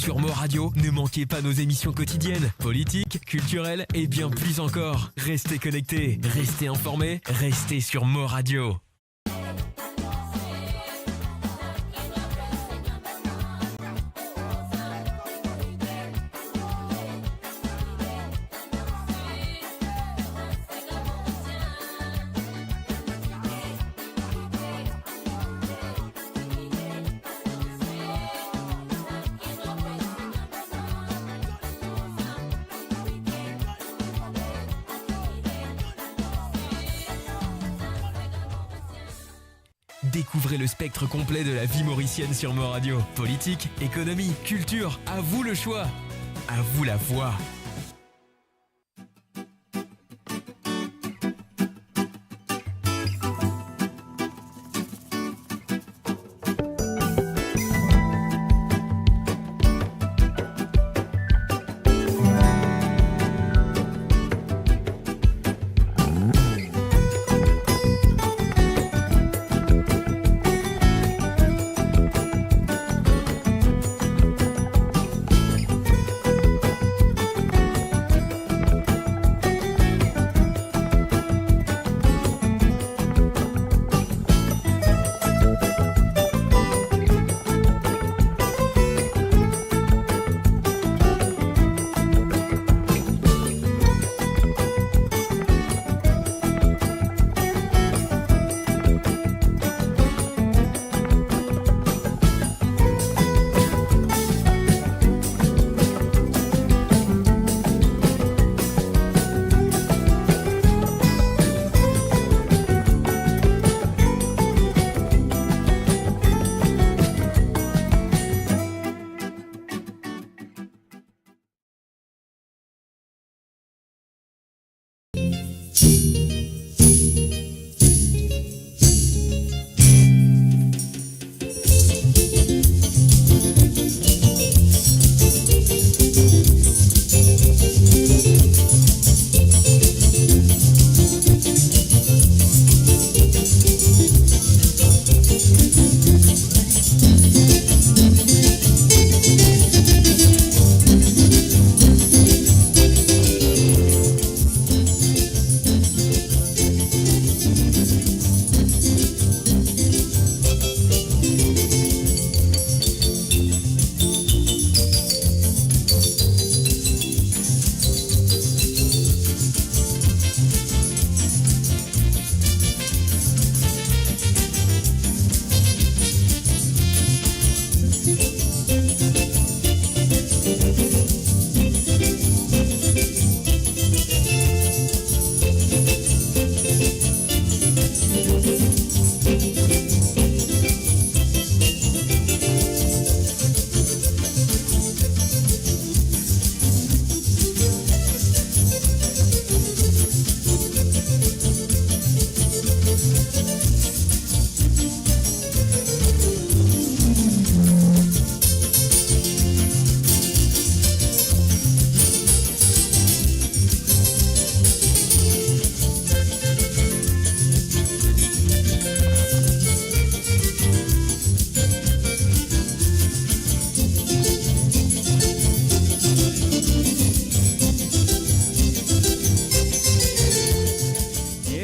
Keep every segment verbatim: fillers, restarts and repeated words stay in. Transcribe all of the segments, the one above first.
Sur Mo Radio, ne manquez pas nos émissions quotidiennes, politiques, culturelles et bien plus encore. Restez connectés, restez informés, restez sur Mo Radio. Découvrez le spectre complet de la vie mauricienne sur Mo Radio. Politique, économie, culture, à vous le choix. À vous la voix.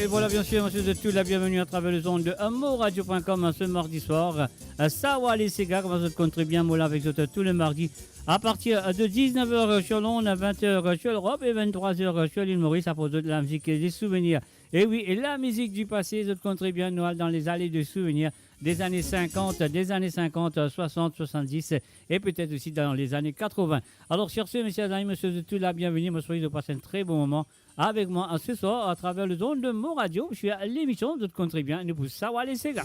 Et voilà, bien sûr, monsieur, vous êtes tous la bienvenue à travers les ondes de Mo Radio point com, hein, ce mardi soir. Euh, Sawa Lesega, kouma zot konn tre bien, mo la avek zot, euh, tou le mardi, à partir, euh, de dix-neuf heures, euh, sur l'onde, à vingt heures, euh, sur l'Europe et vingt-trois heures, euh, sur l'île Maurice, aport zot lamizik, euh, des souvenirs. E wi, e lamizik di pase, zot konn tre bien, nou al dan lezane de souvenir, des années cinquante, des années cinquante, euh, soixante, soixante-dix, et peut-être aussi dans les années quatre-vingts. Alors, sur ce, messieurs, dames, messieurs, zot tou la bienvenue. Mo swete zot pas un très bon moment avec moi, euh, ce soir à travers les ondes de Mo Radio. Sur l'émission, zot konn tre bien, nou pou Sawa Lesega.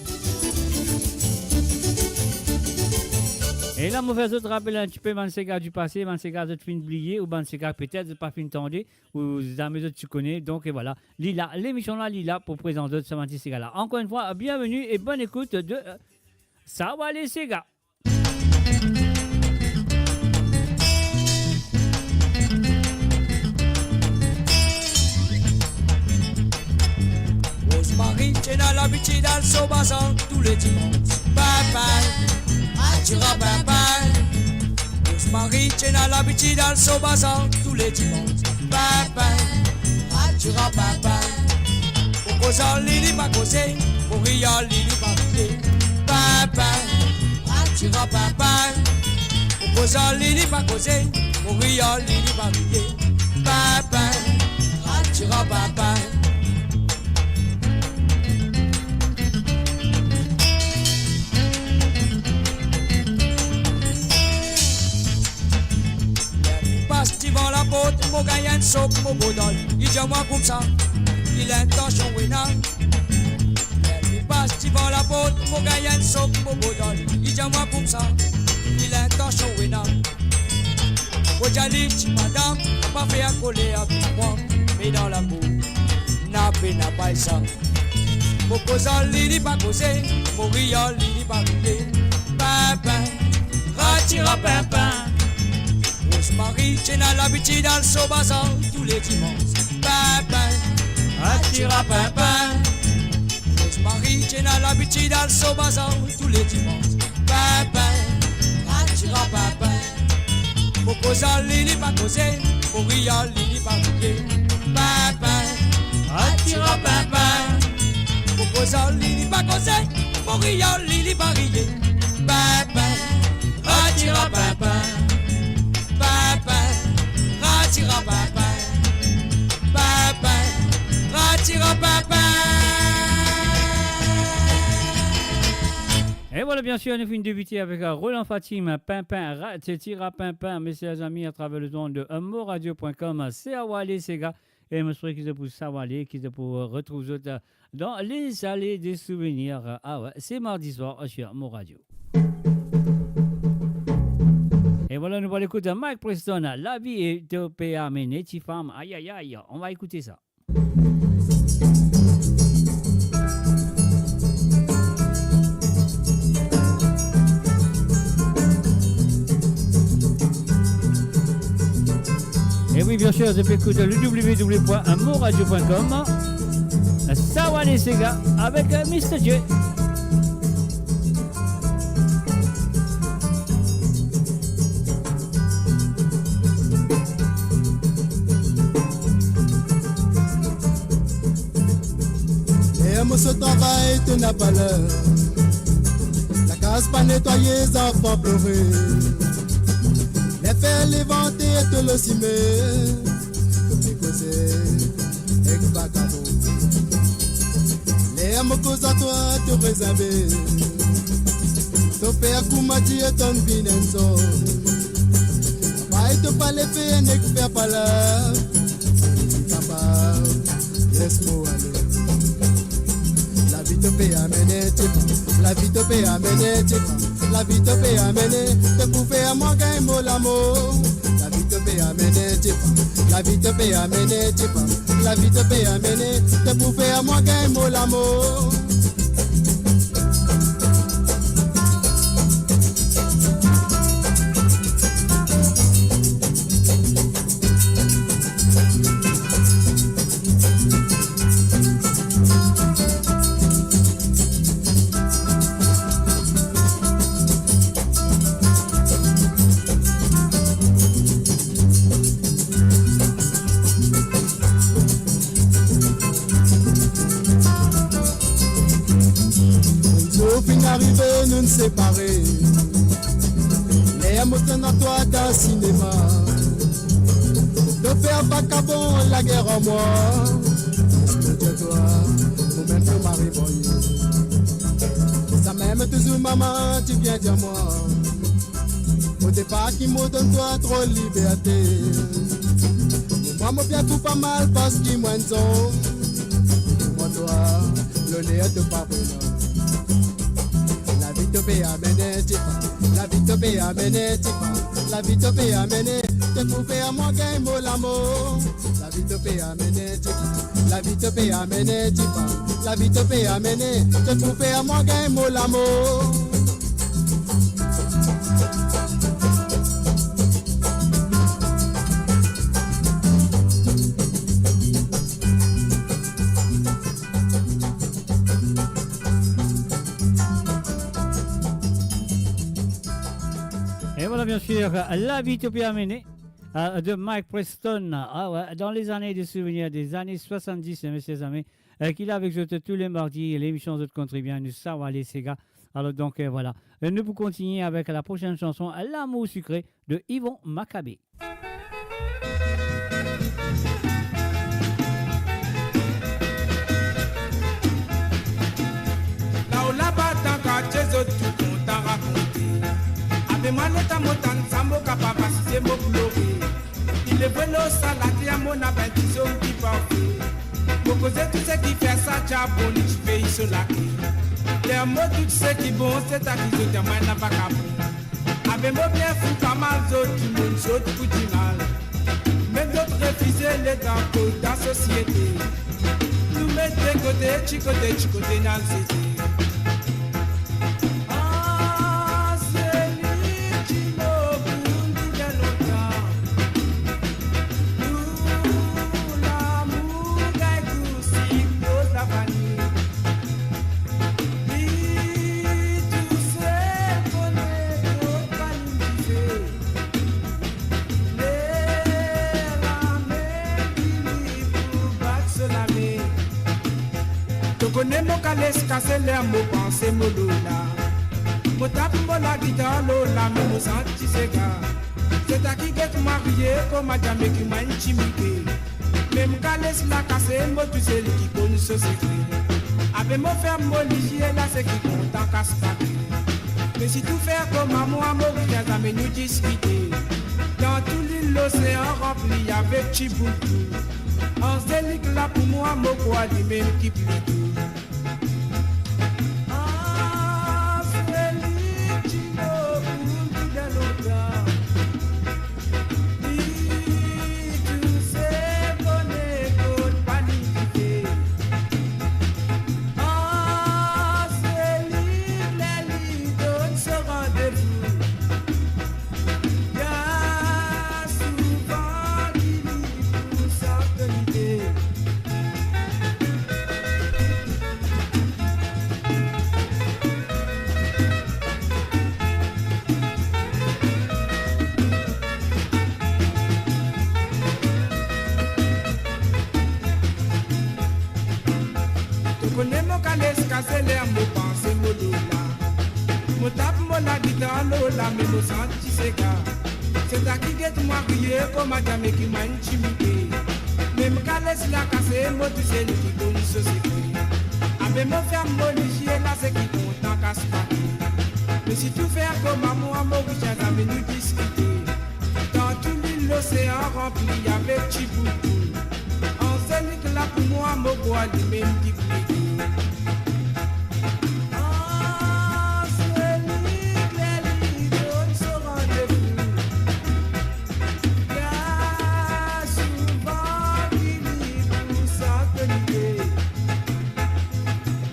E la, mo fer zot rapel un petit peu bann sega du passé, bann sega zot finn bliye, ou bann sega petet zot pa finn tande, ou zame zot ti kone. Donc, e voilà, li la, lemision la, li la pou prezant zot sa bann ti sega la. Encore une fois, bienvenue et bonne écoute de, euh, Sawa Lesega. Rosemary, ti ena labitid al so bazar tou le dimans. Bye bye, Adira, bye bye. Marie ti ena labitid al so bazar tou le dimans. Pinpin, ratira pinpin. Mo koz ar li, li pa koze, mo rir ar li, li pa riye. Pinpin, ratira pinpin. Mo koz ar li, li pa koze, mo rir ar li, li pa riye. Pinpin, ratira pinpin. Ler li pas divan laport, mo gagn enn sok, mo bor dan li. Li dir mwa koumsa, ki lintansion ou ena? Ler li pas divan laport, mo gagn enn sok, mo bor dan li. Li dir mwa koumsa, ki lintansion ou ena? Mo dir li, ti madam, pa fer koler avek mwa, me dan lamour, napa pena pey sa. Mo koz ar li, li pa koze, mo rir ar li, li pa riye. Pinpin, ratira pinpin. Rosemary ti ena labitid al so bazar tou le dimans. Pinpin, ratira pinpin. Rosemary ti ena labitid al so bazar tou le dimans. Pinpin, ratira pinpin. Mo koz ar li, li pa koze, mo rir ar li, li pa riye. Pinpin, ratira pinpin. Mo koz ar li, li pa koze, mo rir ar li, li pa riye. Pinpin, ratira pinpin. Pinpin, ratira pinpin. Pinpin, ratira pinpin. E vwala, bien sir, nou finn debite avek, euh, Roland Fatim, Pinpin, ratira pinpin, mesier, zami, atraver lezond de, euh, moradio point com, euh, Sawale Sega. E mo swete ki zot pou sawale, ki zot pou, euh, retrouv zot, euh, dan lezale de souvenir. Ah ouais, se mardi swar, euh, sur Mo Radio. E vwala, nou pou al ekout Mike Preston, Lavi to pe amene ti fam. Aïe, aïe, aïe, on va écouter ça. E wi, bien sir, zot pe ekout le w w w point moradio point com. Sawale Sega avek, euh, Mister J. Ler mo sot travay, to napa ler. Lakaz pa netwaye, zanfan plore. Ler fer levante, to lor sime. To pe koze ek vakabon. Ler mo koz ar twa, to rezerve. To fer kouma dir tonn vinn enn zom. Papa, to pa le fer nek fer palav. Papa, les mo ale. Lavi to pe amene ti fam, lavi to pe amene ti fam, lavi to pe amene, to pou fer mwa gagn mo lamor. Lavi to pe amene ti fam, lavi to pe amene ti fam, lavi to pe amene, to pou fer mwa gagn mo lamor. Enn zour finn arive, nou'nn separe. Ler mo tann ar twa dan sinema, to fer vakabon, lager ar mwa. Mo dir twa, momem to mari mwaye. Samem touzour mama ti bien dir mwa, mo te pa ki mo donn twa tro liberte. Mwa mo bien trouv pa mal parski mo enn zom. Mo twa, loner to pa vremem. Lavi to pe amene ti fam, lavi to pe amene ti fam, lavi to pe amene, to pou fer mwa gagn mo lamor. Lavi to pe amene ti fam, lavi to pe amene ti fam, lavi to pe amene, to pou fer mwa gagn mo lamor. E Et voilà, bien sûr, La vie te peut amener, euh, de Mike Preston. Ah ouais, dans les années de souvenirs des années soixante-dix, mes chers amis, euh, qu'il est avec nous tous les mardis, l'émission Zot Konn Tre Bien, nou sa ale sega. Alors donc, euh, voilà. Euh, nous pour continuer avec la prochaine chanson, L'amour sucré de Yvon Macabé. Lao laba dan kartie zot tou kontan rakonte. Abe mwa letan mo tann sa mo kapav asize mo plore. Il est vrai lo sa later mo ena bann dizon ki parfe. Mo koze tou seki fer sa diab bon li ti vey so lake. Ler mo dout seki bon, se ta ki zot dir mwa ena vakabon. Abe mo bien fou pa mal zot, dimoun zot pou dimal. Mem zot refize letan kot dan sosiete. Nou met de kote, ti kote, ti kote, nou al zete. Ah, se li ki mo pou bien lontan. Nou lamour gagn gou sik koz lavani. Li tousel kone kot pa li dife. Ler la mem ki li pou bat so lame. To kone mo kales kase ler mo panse mo lor la. Mo tap mo lagitar lor la, me mo santi sega. Se ta ki get mwa riye kouma diame ki mwa intimide. Mem kales la kase, mo tousel ki konn so sekre. Abe mo ferm mo lizie la, seki kontan kas pake. Me si tou fer kouma mwa, mo rizie zame nou diskite. Dan tou lil losean ranpli avek ti boul tou. Anzelik la pou mwa, mo krwar li mem ki pli dou. Ah, se li ki mo pou bien lontan. Li tousel kone kot pa li dife. Ah, se li ler li donn so randevou. Bien souvan li, li pou sa tonite. To kone mo kales kase ler mo panse mo lor la. Mo tap mo lagitar lor la, me mo santi sega. Se ta ki get mwa riye kouma diame ki mwa intimide. Mem kales la kase, mo tousel ki konn so sekre. Abe mo ferm mo lizie la, seki kontan kas pake. Me si tou fer kouma mwa, mo rizie zame nou diskite. Dan tou lil losean ranpli avek ti boul tou. Anzelik la pou mwa, mo krwar li mem ki pli dou. Ah, se li ler li donn so randevou. Bien souvan li, li pou sa tonite.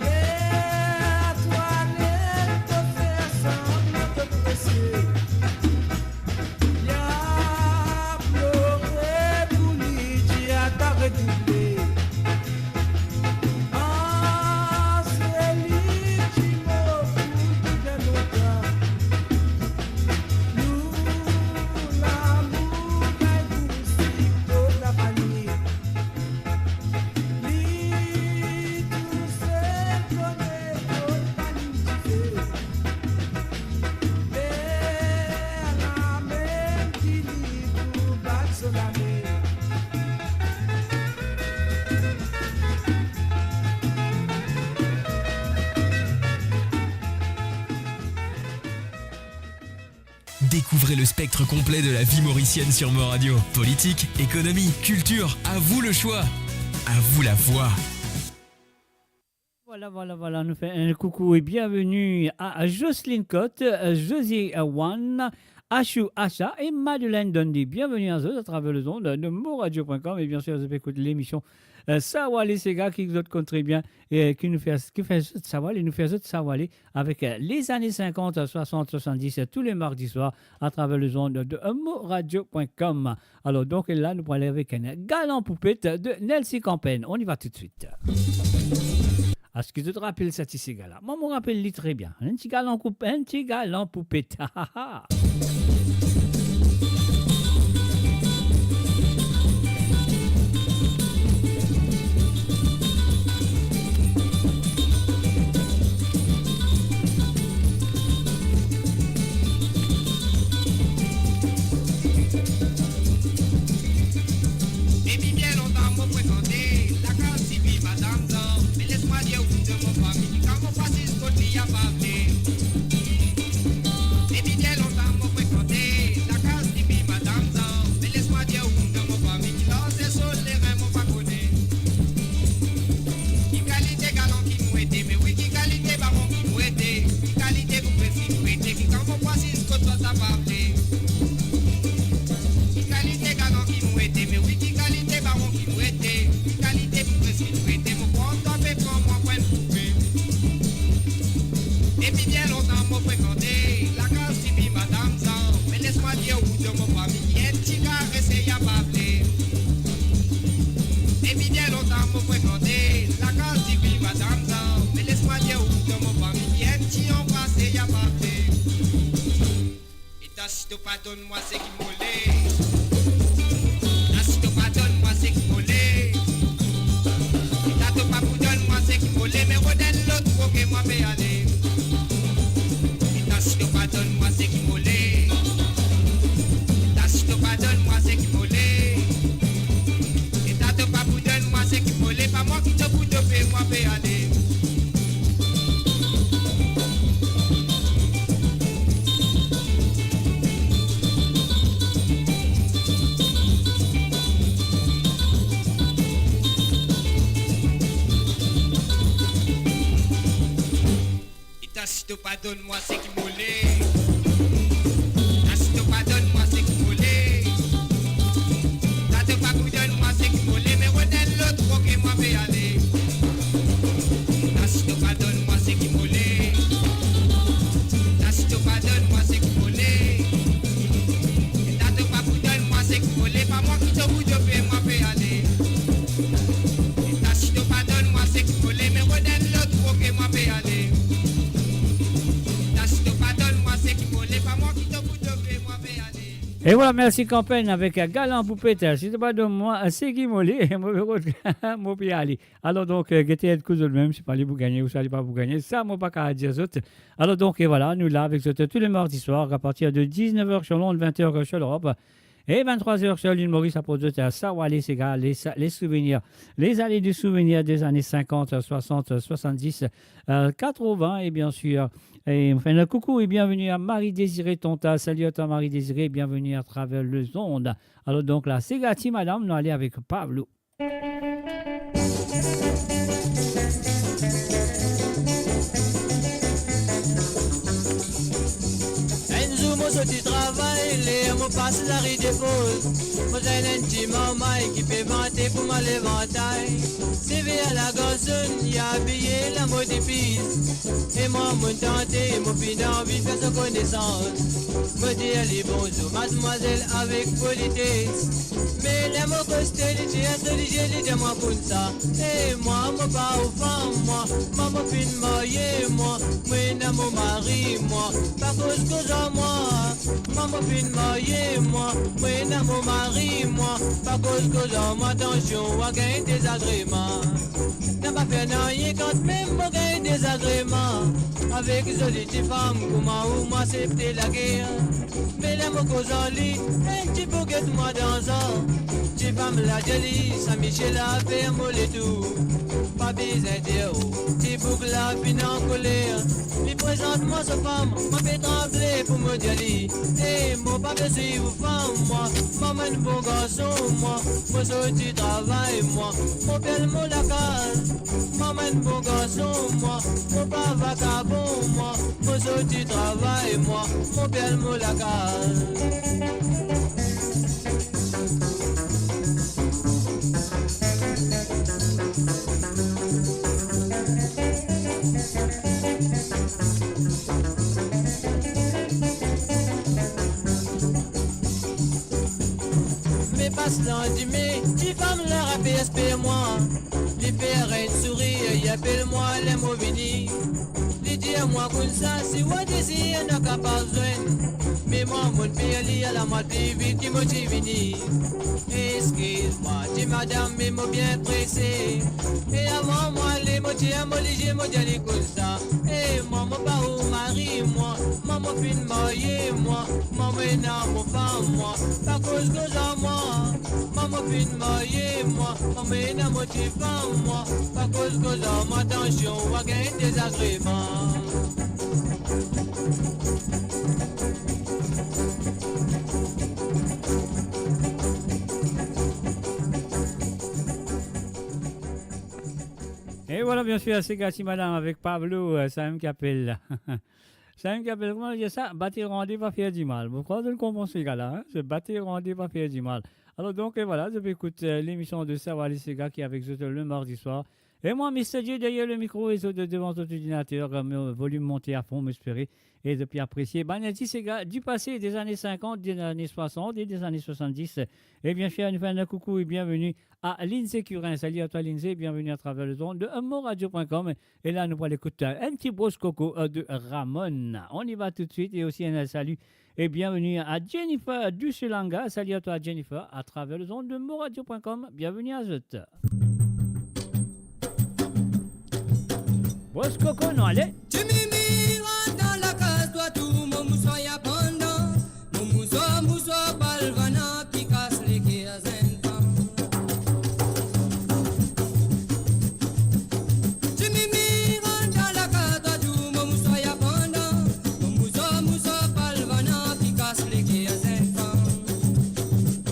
Ler twa ler to fer sanblan to prese. Li a plore pou li dir a ta redouble. Ah, se li ki mo pou bien lontan. Nou lamour gagn gou sik kot lavani. Li tousel kone kot pa li dife. Ler la mem ki li pou bat so lame. Découvrez le spectre complet de la vie mauricienne sur Mo Radio. Politique, économie, culture, à vous le choix. À vous la voix. Voilà, voilà, voilà, nou fer enn koukou e bienveni a Jocelyne Cotte, José Wan, Achou Acha e Madeleine Dundee. Bienveni a zot atraver lezond de moradio point com e bien sir, zot pe ekout lemision, euh, Sa Wale Sega ki zot konn tre bien e ki nou fer, ki fer zot sa wale, nou fer zot sa wale avek, euh, les années cinquante, soixante, soixante-dix, euh, tous les mardis soirs à travers les ondes de moradio point com. Alors, donc, là, nous allons avec un galant poupette de Nelcy Campenne. On y va tout de suite. Eski zot rapel sa ti sega la? Mwa, mo rapel li tre bien. Enn ti galan pou, enn ti galan pou peta. Depi bien lontan mo frekante lakaz tifi madam Zan, me les mwa dir ou dan mo fami, kan mo pas zis kot li a pa vle. Depi bien lontan mo frekante lakaz tifi madam Zan, me les mwa dir ou dan mo fami, ki lars so lerin mo pa kone. Ki kalite galan ki nou ete, me wi, ki kalite baron ki nou ete, ki kalite bougres ki nou ete, ki kan mo pas zis kot zot a pa vle. Ki kalite galan ki nou ete, me wi, ki kalite baron ki nou ete, ki kalite bougres ki nou ete, mo krwar twa pe pran mwa pou enn poupe. Depi bien lontan mo frekante lakaz tifi madam Zan, me les mwa dir ou dan mo fami, ki enn ti kares li a pa vle. Depi bien lontan mo frekante lakaz tifi madam Zan, me les mwa dir ou dan mo fami, ki enn ti anbras li a pa vle. Eta si to pa donn mwa seki mo le. Eta si to pa donn mwa seki mo le. Eta to pa pou donn mwa seki mo le, me rod enn lot tro ke mwa pe ale. Eta si to pa donn mwa seki mo le. Eta si to pa donn mwa seki mo le. Eta to pa pou donn mwa seki mo le, pa mwa ki to pou dope, mwa pe ale. Eta si to pa donn mwa seki mo le. Eta si to pa donn mwa seki mo le. Eta to pa pou donn mwa seki mo le, me rod enn lot tro ke mwa pe ale. Eta si to pa donn mwa seki mo le. Eta si to pa donn mwa seki mo le. Eta to pa pou donn mwa seki mo le, pa mwa ki to pou dope, mwa pe ale. Eta si to pa donn mwa seki mo le, me rod enn lot tro ke mwa pe ale. Eta si to pa donn mwa seki mo le, pa mwa ki to pou dope, mwa pe ale. Et voilà, merci Campagne avec, euh, Galan pou peta. Si to pa donn mwa, euh, seki mo le, mo pe rod, mo pe ale. Alor donk, euh, gete enn kou zot mem, si pa li pou gagne ou si li pa pou gagne, sa mo pa kapav dir zot. Alor donk, e voilà, nou la avek zot tou le mardi soir, a partir de diznef er sur Londres, vent er sur l'Europe, e venntrwa er sur Lil Moris, pou zot, euh, Sawale Sega, les, les souvenirs, les années de souvenirs des années cinquante, soixante, soixante-dix, euh, quatre-vingts, et bien sûr, et enfin, un coucou et bienvenue à Marie-Désirée Tonta. Salut à toi, Marie-Désirée, bienvenue à travers les ondes. Alor donk la, Sega ti madam, nou ale avek Pablo. Enn zour mo sorti travay, ler mo pas Lari Depoz, mo zwenn enn ti marmay ki pe vante pou mwa levantay. Seve a la garsonn, li abiye lamod ipis. E mwa, mo tante, mo finn anvi fer so konesans. Mo dir li, "Bonzour, madmwazel," avek polites. Me ler mo koste, li ti intelizan, li dir mwa koumsa, "E mwa, mo pa ou fam, mwa. Mwa, mo finn marye, mwa. Mo ena mo mari, mwa. Pa koz koz ar mwa. Mwa, mo finn marye, mwa. Mo ena mo mari, mwa. Pa koz koz ar mwa, atansion, wa gagn dezagreman." Napa fer nanye, kanmem mo gagn dezagreman. Avek zoli ti fam kouma ou, mo asepte lager. Me ler mo koz ar li, enn ti boug get mwa dan zan. Ti fam la dir li, "Sa misie la fer mo letour." Pa bizin dir ou, ti boug la finn ankoler. Li prezant mwa so fam, mo pe tranble pou mo dir li, "E mo pa pe swiv ou fam, mwa. Mo enn bon garson, mwa. Mo sorti travay, mwa. Mo pe al mo lakaz. Mo enn bon garson, mwa. Mo pa vakabon, mwa. Mo sorti travay, mwa. Mo pe al mo lakaz." Me pas landime, ti fam la rape esper mwa. Li Fer enn sourir, li apel mwa, ler mo vini. Li dir mwa koumsa, si ou dezir, nou kapav zwenn. Me mwa, mo'nn per li, ala mwa pli vit ki mo ti vini. Eskiz mwa, ti madam, me mo bien prese. E avan mo ale, mo ti a mo lizie, mo dir li koumsa. E mwa, mo pa ou mari mwa, mwa, mo finn marye mwa, mwa, mo ena mo fam mwa, pa koz koz ar mwa. Mwa, mo finn marye mwa, mwa, mo ena mo tifam mwa, pa koz koz ar mwa, atansion, ou a gagn dezagreman. E vwala, biensir, se Gati Madam avek Pablo, euh, samem ki apel. Samem ki apel, kouma dir sa? Bate rande, pa fer dimal. Mo krwar zot konpran sega la, hein? Se bate rande, pa fer dimal. Alor, donk, e vwala, zot pe ekout, euh, lemision de Savoir les Ségas ki avek zot le mardi swar. E mwa, Mister J deryer le mikro e zot devan zot ordinater, euh, volim monte a fon, mo espere, e zot pe apresie bann ti sega du passé, des années cinquante, des années soixante et des années soixante-dix. E biensir, nou fer enn koukou e bienveni a Lindsay Curin. Salut à toi, Lindsay, bienvenue à travers les ondes de moradio point com. E la, nou pou al ekout, euh, enn ti bros koko, euh, de Ramones. On y va tout de suite. Et aussi un salut et bienvenue à Jennifer Dusulanga. Salut à toi, Jennifer, à travers les ondes de moradio point com. Bienvenue à zot. Bros koko, nou ale. Ti mimi, rant dan lakaz twa, tou mo mouswar ya pandan. Mo mouswar, mouswar, pal vana ki kas leker zenn fanm. Ti mimi, rant dan lakaz twa, tou mo mouswar ya pandan. Mo mouswar, mouswar, pal vana ki kas leker zenn fanm.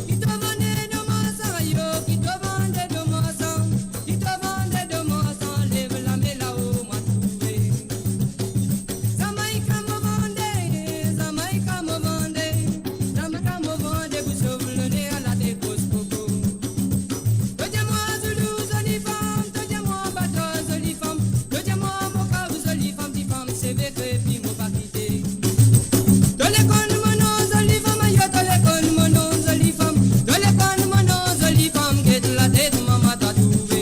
Ki to vande dan marsan, ayo, ki to vande dan marsan. Ki to vande dan marsan, lev lame lao, mwa trouve. Zamaika mo vande, Zamaika mo vande, Zamaika mo vande, pou sov lone a latet bros koko. To dir mwa Zoulou zoli fanm, to dir mwa Bato zoli fanm, to dir mwa Mokav zoli fanm, difam seve krepi mo pa kite. To le konn mo nom zoli fanm, ayo, to le konn mo nom zoli fanm, to le konn mo nom zoli fanm, get latet mama, to a trouve.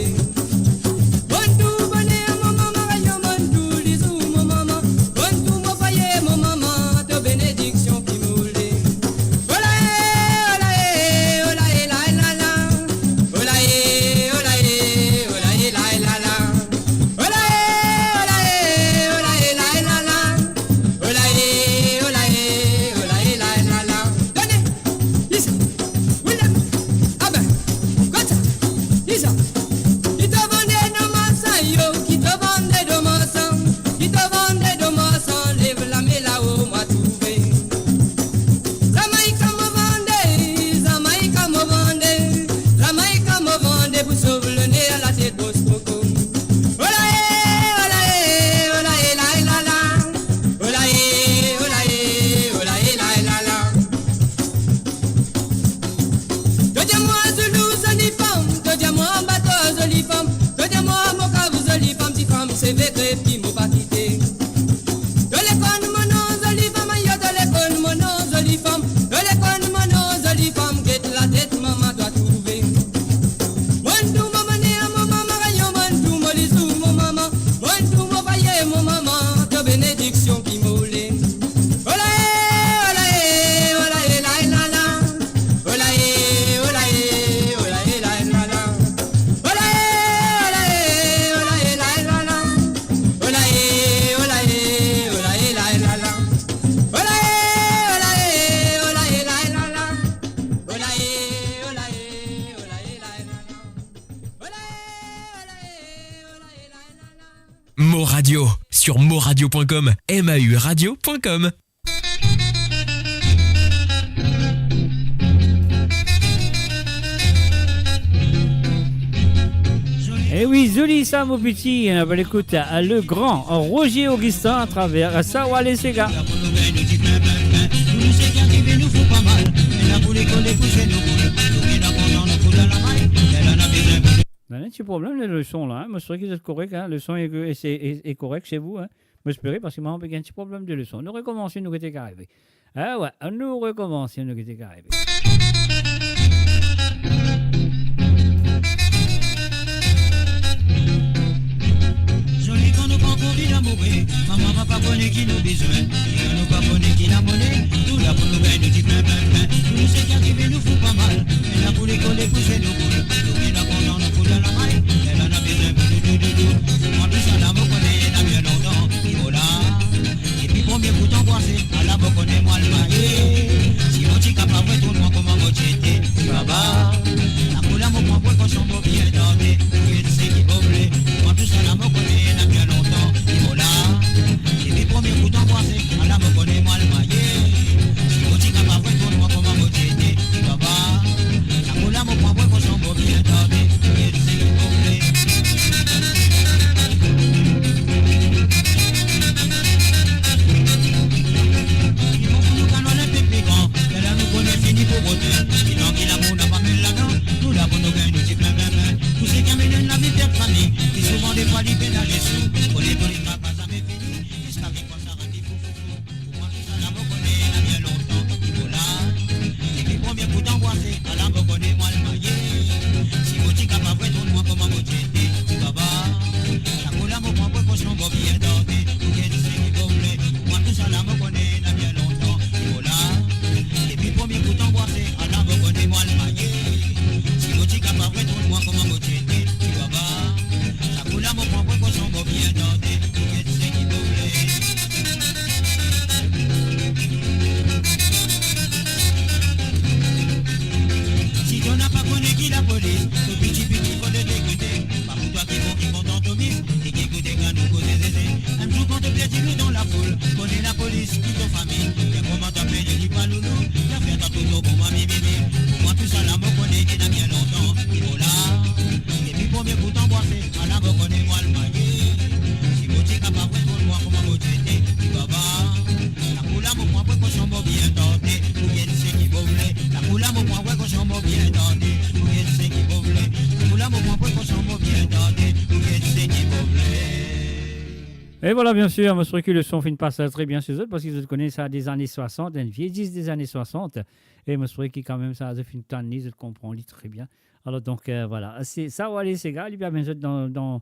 Bonn tou boner mo mama, ayo, bonn tou lizour mo mama, bonn tou mo fwaye mo mama, to benediksion ki mo le. Ola e, ola e, ola e, la e la la. Ola e, ola e, ola e, la e la la. Ola e, ola e, ola e, la e la la. Ola e, ola e, ola e, la e la la. Tande, listen, William, abe, koumsa, listen. Ki to vande dan marsan, yo, ki to vande dan marsan, ki to vande dan marsan, lev lame lao, mwa trouve. Zamaika mo vande, Zamaika mo vande, Zamaika mo vande, pou sov lone a latet bros koko. Ola e, ola e, ola e, la e la la. Ola e, ola e, ola e, la e la la. To dir mwa Zoulou zoli fanm, to dir mwa Bato zoli fanm, to dir mwa Mokav zoli fanm, difam seve krepi mo pa kite. To le konn mo nom zoli fanm, ayo, to le konn mo nom zoli fanm, to le konn mo nom zoli fanm, get latet mama, to a trouve. Bonn tou mo boner mo mama, ayo, bonn tou mo lizour mo mama, bonn tou mo fwaye mo mama, to benediksion ki mo le. Ola e, ola e, ola e, la e la la. Ola e, ola e, ola e, la e la la. Ola e, ola e, ola e, la e la la. Ola e, ola e, ola e, la e la la. Ola e, ola e, ola e, la e la la. Ola e, ola e, ola e, la e la la. Ola e, ola e, ola e, la e la la. Mo Radio, sur moradio point com, M A U radio point com. Eh oui, zoli sa, mon petit. On va l'écouter, le grand Roger Augustin à travers Savoir les Ségas. Non, non, ti problem le, le son la, hein. Mo swete ki zot korek, hein. Le son est, est, est, est correct chez vous, hein. Mo espere, parski mwa, mo pe gagn ti problem de le son. Nou rekomans, nou gete ki arive. Ah ouais, nou rekomans, nou gete ki arive. Anvi lamour, mama, papa pa kone ki nou bizwin, nou pa kone ki lamone, nou la pou nou gagn nou ti pin, pin, pin. Pou nou seki arive, nou fou pa mal, ena pou lekol, pou zwe nou boul. Nou bien kontan, nou pou dan lamay, ena nou bizwin pou nou dou, dou, dou. Mwa, tou sa la, mo kone, ena bien lontan ki mo la. Depi premie kou tanbwase, ala mo kone mwa lamaye. Si mo ti kapav retourn mwa kouma mo ti ete, ti baba. Lakouleur mo pran prekosion, mo bien tande, pou get seki mo vle. Mwa, tou sa la, mo kone, ena bien lontan ki mo la. Depi premie kou tanbwase, ala mo kone mwa lamaye. Si mo ti kapav retourn mwa kouma mo ti ete, ti baba. Lakouleur mo pran prekosion, mo bien tande, pou get seki mo vle. Ki bon pou nou kanonn enpe pli gran, ler la nou kone fini pou rote. Ki dan ki lamour napa met ladan, nou la pou nou gagn nou ti pin, pin, pin. Pou seki amenn enn lavi pep fami, ki souvan defwa li pena lesou. Kone pou li pa zame fini, ziska ki pran sa rann li fou, fou, fou. Pou mwa tou sa la mo kone, ena bien lontan ki mo la. Depi premie kou tanbwase, ala mo kone mwa lamaye. Si mo ti kapav retourn mwa kouma mo ti ete, ti baba. Lakouleur mo pran prekosion, mo bien tande, pou get seki mo vle. Pou mwa tou sa la mo kone, ena bien lontan ki mo la. Depi premie kou tanbwase, ala mo kone mwa lamaye. Si mo ti kapav retourn mwa kouma mo ti ete, ti baba. Lakouleur mo pran prekosion, mo bien tande, pou get seki mo vle. Si to napa kone ki lapolis, to piti piti fode to ekoute. Pa pou twa ki bon ki kontan to mis, e ki ekoute kan nou koze zeze. Enn zour kan to perdi nou dan lafoul, kone lapolis ki to fami. Bien kouma to perdi li pa loulou, zafer twa touzour pou mwa mimimi. Pou mwa tou sa la mo kone, ena bien lontan ki mo la. Depi premie kou tanbwase, ala mo kone mwa lamaye. Si mo ti kapav retourn mwa kouma mo ti ete, ti baba. Lakouleur mo pran prekosion, mo bien tande, pou get seki mo vle. Lakouleur mo pran prekosion, mo bien tande, pou get seki mo vle. Lakouleur mo pran prekosion, mo bien tande, pou get seki mo vle. E vwala, bien sir, mo swete ki leson finn pas tre bien sir zot, parski zot kone sa de zane swasant, enn vie disk de zane swasant. E mo swete ki kanmem sa, zot finn tann li, zot konpran li tre bien. Alor, donk, euh, vwala. Se, sa, Walid Sega, li pe amenn zot dan, dan,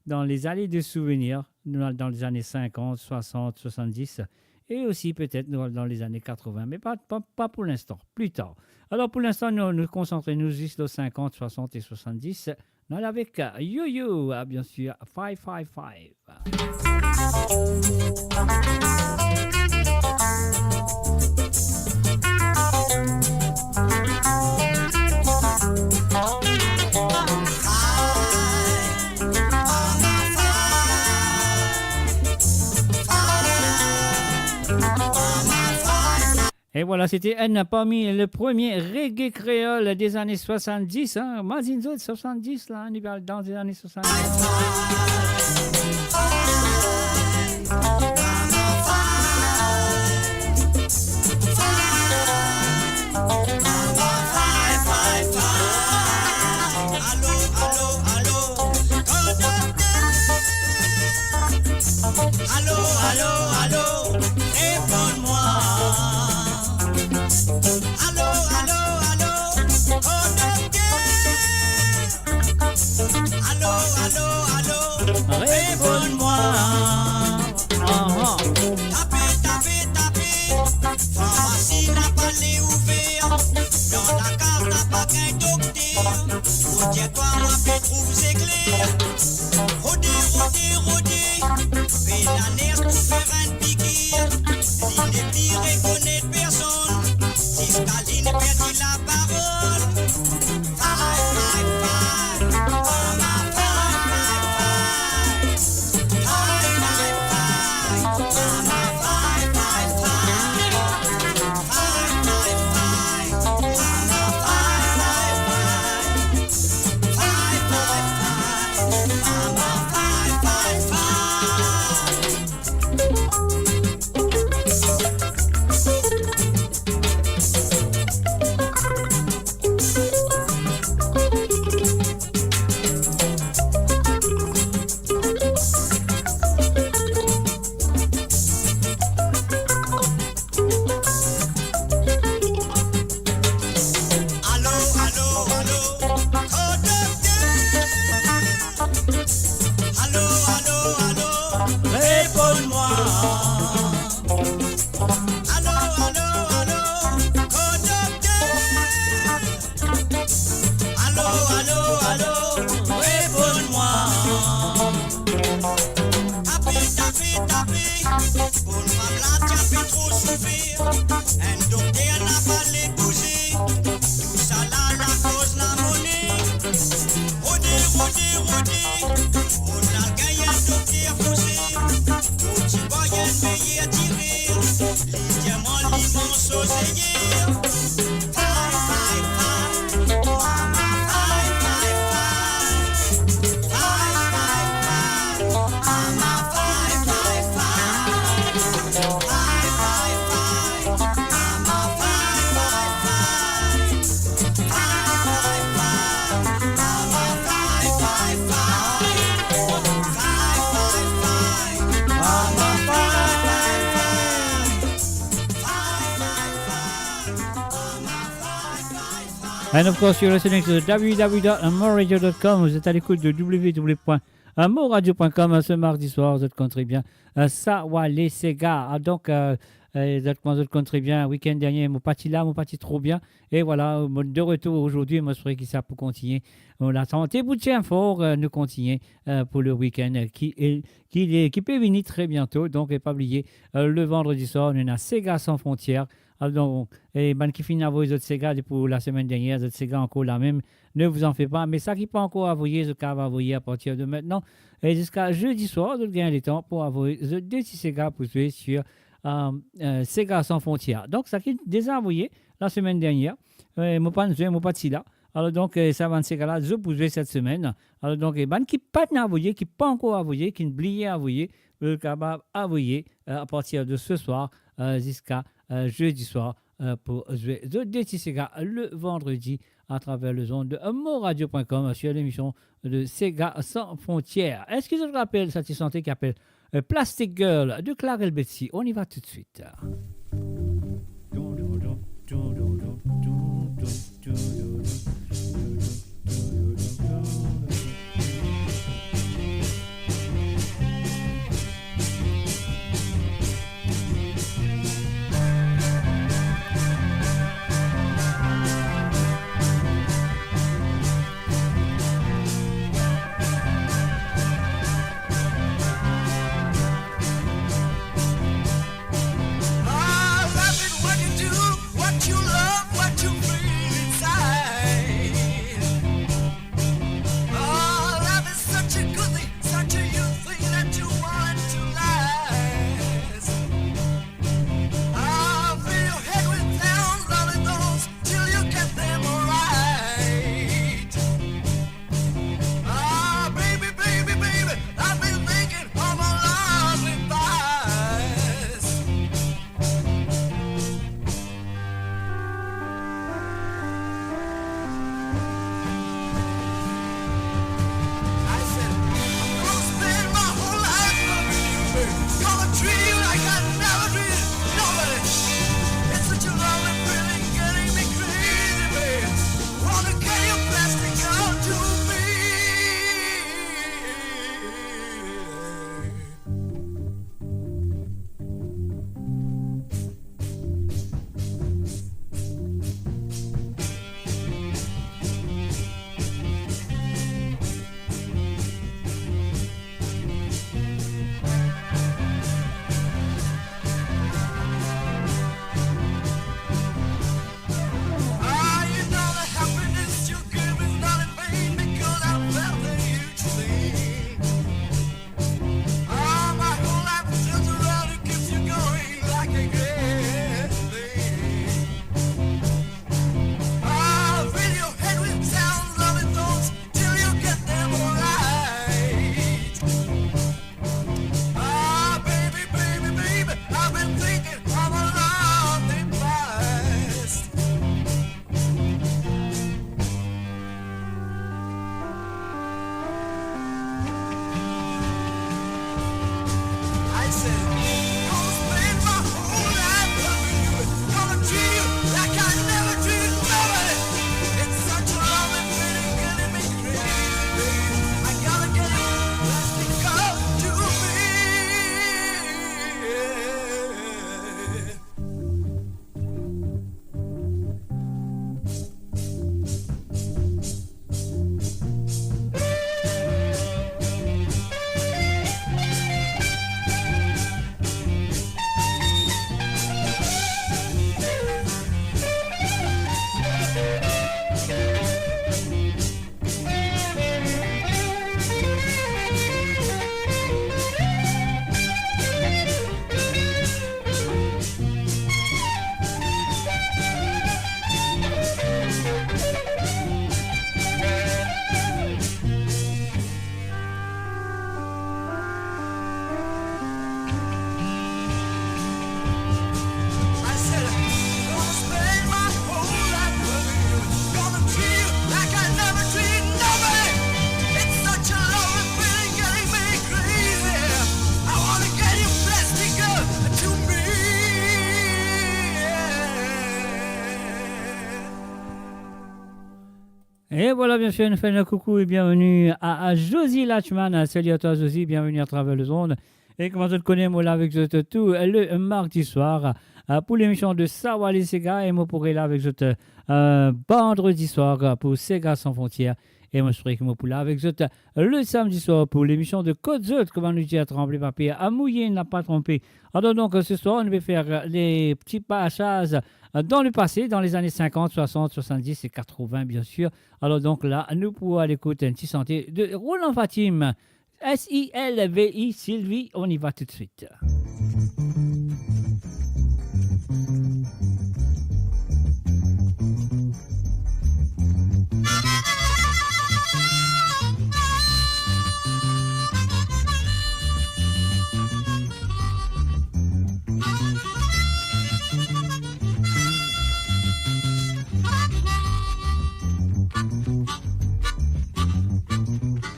dan lezane de souvenir, nou al dan lezane sinkant, swasant, swasanndis, e osi petet nou al dan lezane katrovin, me pa, pa, pa pou linstan, pli tar. Alor, pou linstan, nou, nou konsantre nou zis lor sinkant, swasant e swasanndis. Nou al avek, euh, Yo Yo, ah, bien sir, five five five. E vwala, sete enn parmi le premie reggae kreol de zane swasanndis, hein. Imazinn zot, swasanndis la, nou pe al dan zane swasanndis. Alo, alo, alo, kondokter. Alo, alo, alo, reponn mwa. Alo, alo, alo, kondokter. Alo, alo, alo, reponn mwa. Aha. Tape, tape, tape, farmasi napa le ouver. Dan lakaz napa gagn dokter. Kote twa mwa pe trouv zekler. Rode, rode, rode, pena ners pou fer enn pikir. Li nepli rekonet personn, ziska li perdi laparol. Five, five, five, mama, five, five, five. Five, five, five, mama, five, five, five. Five, five, five, mama, five, five, five. Five, five, five, mama, five, five, five. Enn dokter napa le bouze, tousala lakoz lamone. Rode, rode, rode, pou nou al gagn enn dokter koze. Pou ti bwar enn meyer dire, li dir mwa li manz so zeyer. Fay, fay, fay, mama, fay, fay, fay. Fay, fay, fay, mama, fay, fay, fay. Fay, fay, fay, mama, fay, fay, fay. Fay, fay, fay, mama, fay, fay, fay. Fay, fay, fay, mama, fay, fay, fay. Fay, fay, fay, mama, fay, fay, fay. And of course, you're listening to the w w w dot moradio dot com. Vous êtes à l'écoute de w w w point moradio point com. Ce mardi soir, vous êtes très bien. Euh, sa, Wale Sega. Ah, donc, euh, euh, vous êtes très bien. Week-end dernier, mo pa ti la, mo pa ti tro bien. Et voilà, mo de retour aujourd'hui. Mo espere ki sa pou kontigne. Nou la sante pou tien for, euh, nou kontigne, euh, pou le week-end, euh, ki, ki, ki pe vini très bientôt. Donc, et pas oublier, euh, le vendredi soir, nou ena Sega Sans Frontières. Alor, donk, e bann ki finn avoy zot sega depi lasemenn dernier, zot sega ankor lamem, ne vous en faites pas. Me sa ki pa ankor avoye, zot kapav avoye apartir de maintenant. E ziska zedi swar, zot gagn letan pou avoy zot de ti sega pou zwe sur, euh, euh, Sega Sans Frontières. Donk, sa ki deza avoye lasemenn dernier, e, mo pa'nn zwe, mo pa ti la. Alor, donk, e, sa bann sega la, zot pou zwe set semenn. Alor, donk, e, bann ki pa'nn avoye, ki pa ankor avoye, ki'nn bliye avoye, zot kapav avoye, euh, à partir de ce soir, euh, ziska, euh, zedi swar, euh, pou zwe zot de ti sega le vandredi à travers les ondes de moradio point com sur l'émission de Sega Sans Frontières. Eski zot rapel sa ti sante ki apel, euh, Plastic Girl de Clarel Betsy? On y va tout de suite. Et voilà, bien sûr, nou fer enn koukou e bienveni a, a Josie Lachman. Salut à toi, Josie, bienvenue à travers le monde. E kouma zot kone, mo la avek zot tou le mardi soir, euh, pou lemision de Sa Wale Sega, e mo pou rela avek zot, euh, vandredi soir pou Sega Sans Frontières. E mo swete ki mo pou la avek zot le samdi soir pou lemision de Kot Zot, kouma nou dir, tranble pa per, a mouye napa tronpe. Alors donc, euh, ce soir, nou pe fer, euh, les petits passages, euh, dans le passé, dans les années cinquante, soixante, soixante-dix et quatre-vingts, bien sûr. Alors donc là, nou pou al ekout enn ti sante de Roland Fatim, S I L V I, Sylvie. On y va tout de suite.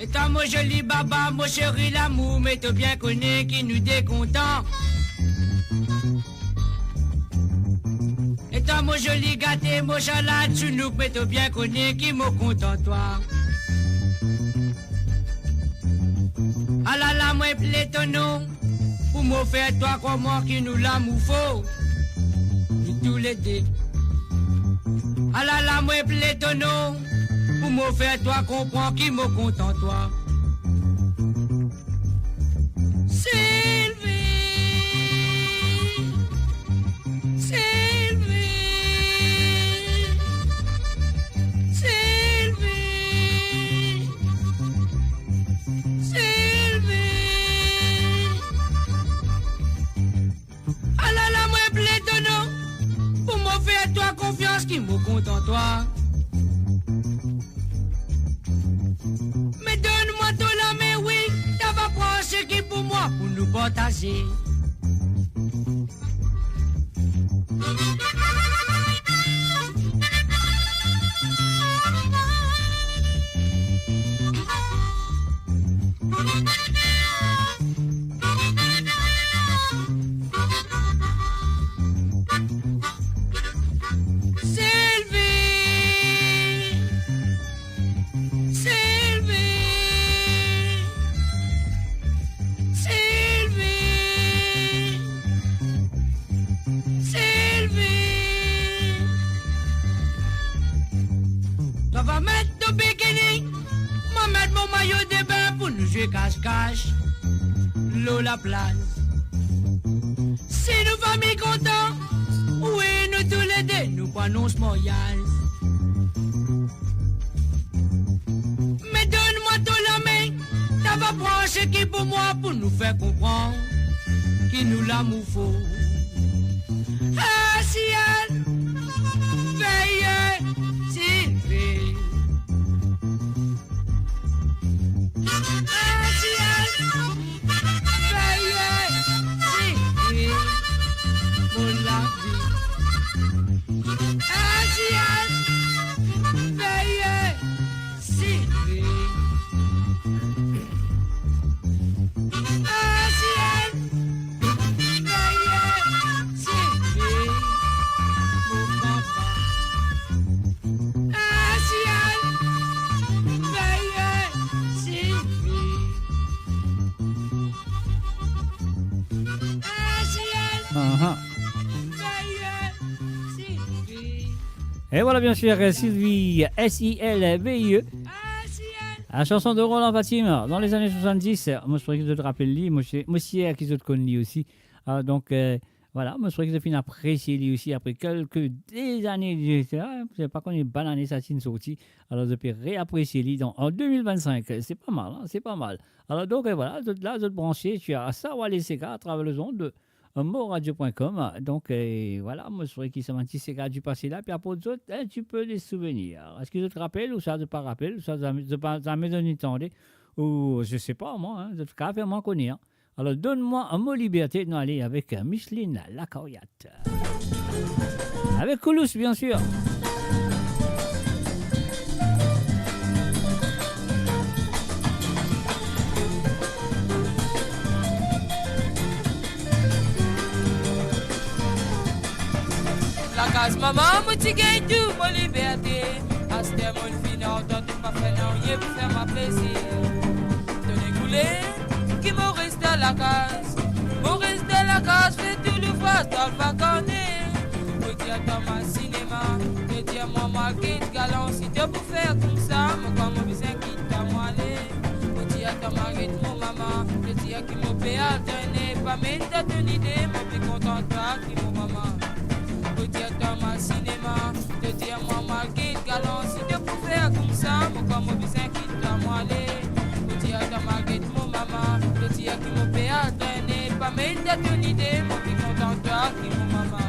E twa mo zoli baba, mo seri lamour, me to bien kone ki nou de kontan. E twa mo zoli gate, mo salad sounouk, me to bien kone ki mo kontan twa. Alala, mo ple to nom, pou mo fer twa krwar mwa ki nou lamour for, nou toulede. Alala, mo ple to nom, pou mo fer twa konpran ki mo kontan twa. Sylvie, Sylvie, Sylvie, Sylvie. Alala, mo ple to nom, pou mo fer twa konfians ki mo kontan twa. Me donn mwa to lame, wi, ta va pran seki pou mwa pou nou partaze. Sylvie, Sylvie, Sylvie, Sylvie. Twa va met to bikini, mwa met mo mayo de bin pou nou zwe kas-kas lor laplaz. Si nou fami kontan, wi, nou toulede, nou pou anons maryaz. Me donn mwa to lame, ta va pran seki pou mwa pou nou fer konpran ki nou lamour for. Hey, siel, veye, Sylvie. Hey, siel, veye, Sylvie, mo lavi. Hey, siel, veye, Sylvie. Hey, siel, veye, Sylvie, mo papa. Hey, siel, veye, Sylvie. Hey, siel, veye, Sylvie. Et voilà, bien sûr, euh, Sylvie, S I L V I E. La chanson de Roland Fatim dans les années soixante-dix. Mo swete ki zot rapel li, mo swete, mo swete ki zot konn li osi. Ah, donk, euh, Voilà, mo swete ki zot finn apresie li osi apre kelke dezane, ah, mo pa kone bann ane sa ti finn sorti. Alor, zot pe reapresie li dan, an de mil vinn-sink. Se pa mal, hein, se pa mal. Alor, donk, euh, voilà, zot la, zot branche, ti a Sa Wale Sega atraver lezond de, euh, moradio point com. Donk, euh, voilà, mo swete ki sa bann ti sega di pase la pe aport zot un petit peu de souvenirs. Eski zot rapel, ouswa zot pa rapel, ouswa zot zame, zot pa, zame zot inn tande, ou, je sais pas, moi, hein, zot kapav fer mwa kone, hein. Alor, donn mwa mo liberte, nou ale avek Micheline Lacoriat. Avek Koulous, bien sûr. Lakaz mama, mo ti gagn tou mo liberte. Aster mo finn antan, to pa fer nanye pou fer mwa plezir. To nek koule, ki mo res dan lakaz. Mo res dan lakaz, fer tou louvraz dan vakane. Mo dir atann mwa sinema, to dir mwa, mwa get galan. Si to pou fer koumsa, mo krwar mo bizin kit twa, mo ale. Mo dir atann mwa get mo mama, to dir ki mo pe al trene. Pa mem dan to lide, mo pli kontan twa ki mo mama. Mo dir atann mwa sinema, to dir mwa, mwa get galan. Si to pou fer koumsa, mo krwar mo bizin kit twa, mo ale. Mo dir atann mwa get mo mama, to dir ki mo pe al trene. Pa mem dan to lide, mo pli kontan twa ki mo mama.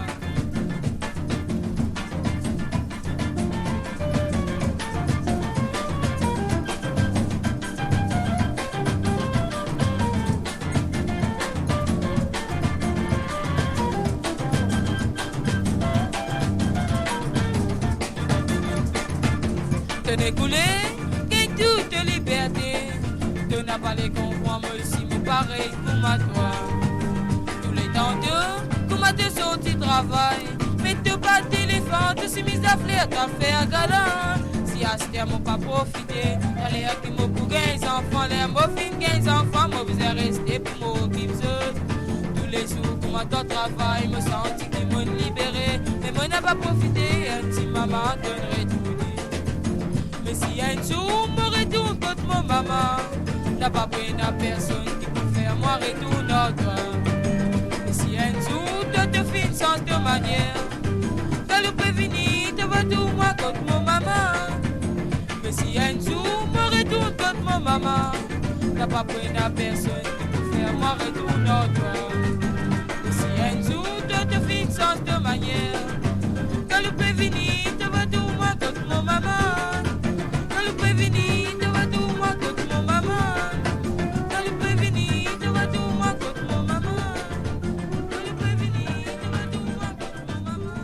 To nek koule, gagn tou to liberte. To napa le konpran, mo osi mo parey kouma twa. Touletan to, kouma to sorti travay, met to bal telefon, to simiz afler, to al fer galan. Si aster mo pa profite, taler ki mo pou gagn zanfan, ler mo finn gagn zanfan, mo bizin reste pou mo okip zot. Toulezour kouma to travay, mo santi ki mo libere, me mo napa profite, enn ti mama, to retourne. Me si enn zour mo retourn kot mo mama, napa pou ena personn ki pou fer mwa retourn ar twa. Me si enn zour to, to finn sanz to manier, kan ou pe vini, to va trouv mwa kot mo mama. Me si enn zour mo retourn kot mo mama, napa pou ena personn ki pou fer mwa retourn ar twa. Me si enn zour to, to finn sanz to manier, kan ou pe vini, to va trouv mwa kot mo mama. Kan ou pe vini, to va trouv mwa kot mo mama. Kan ou pe vini, to va trouv mwa kot mo mama. Kan ou pe vini, to va trouv mwa kot mo mama.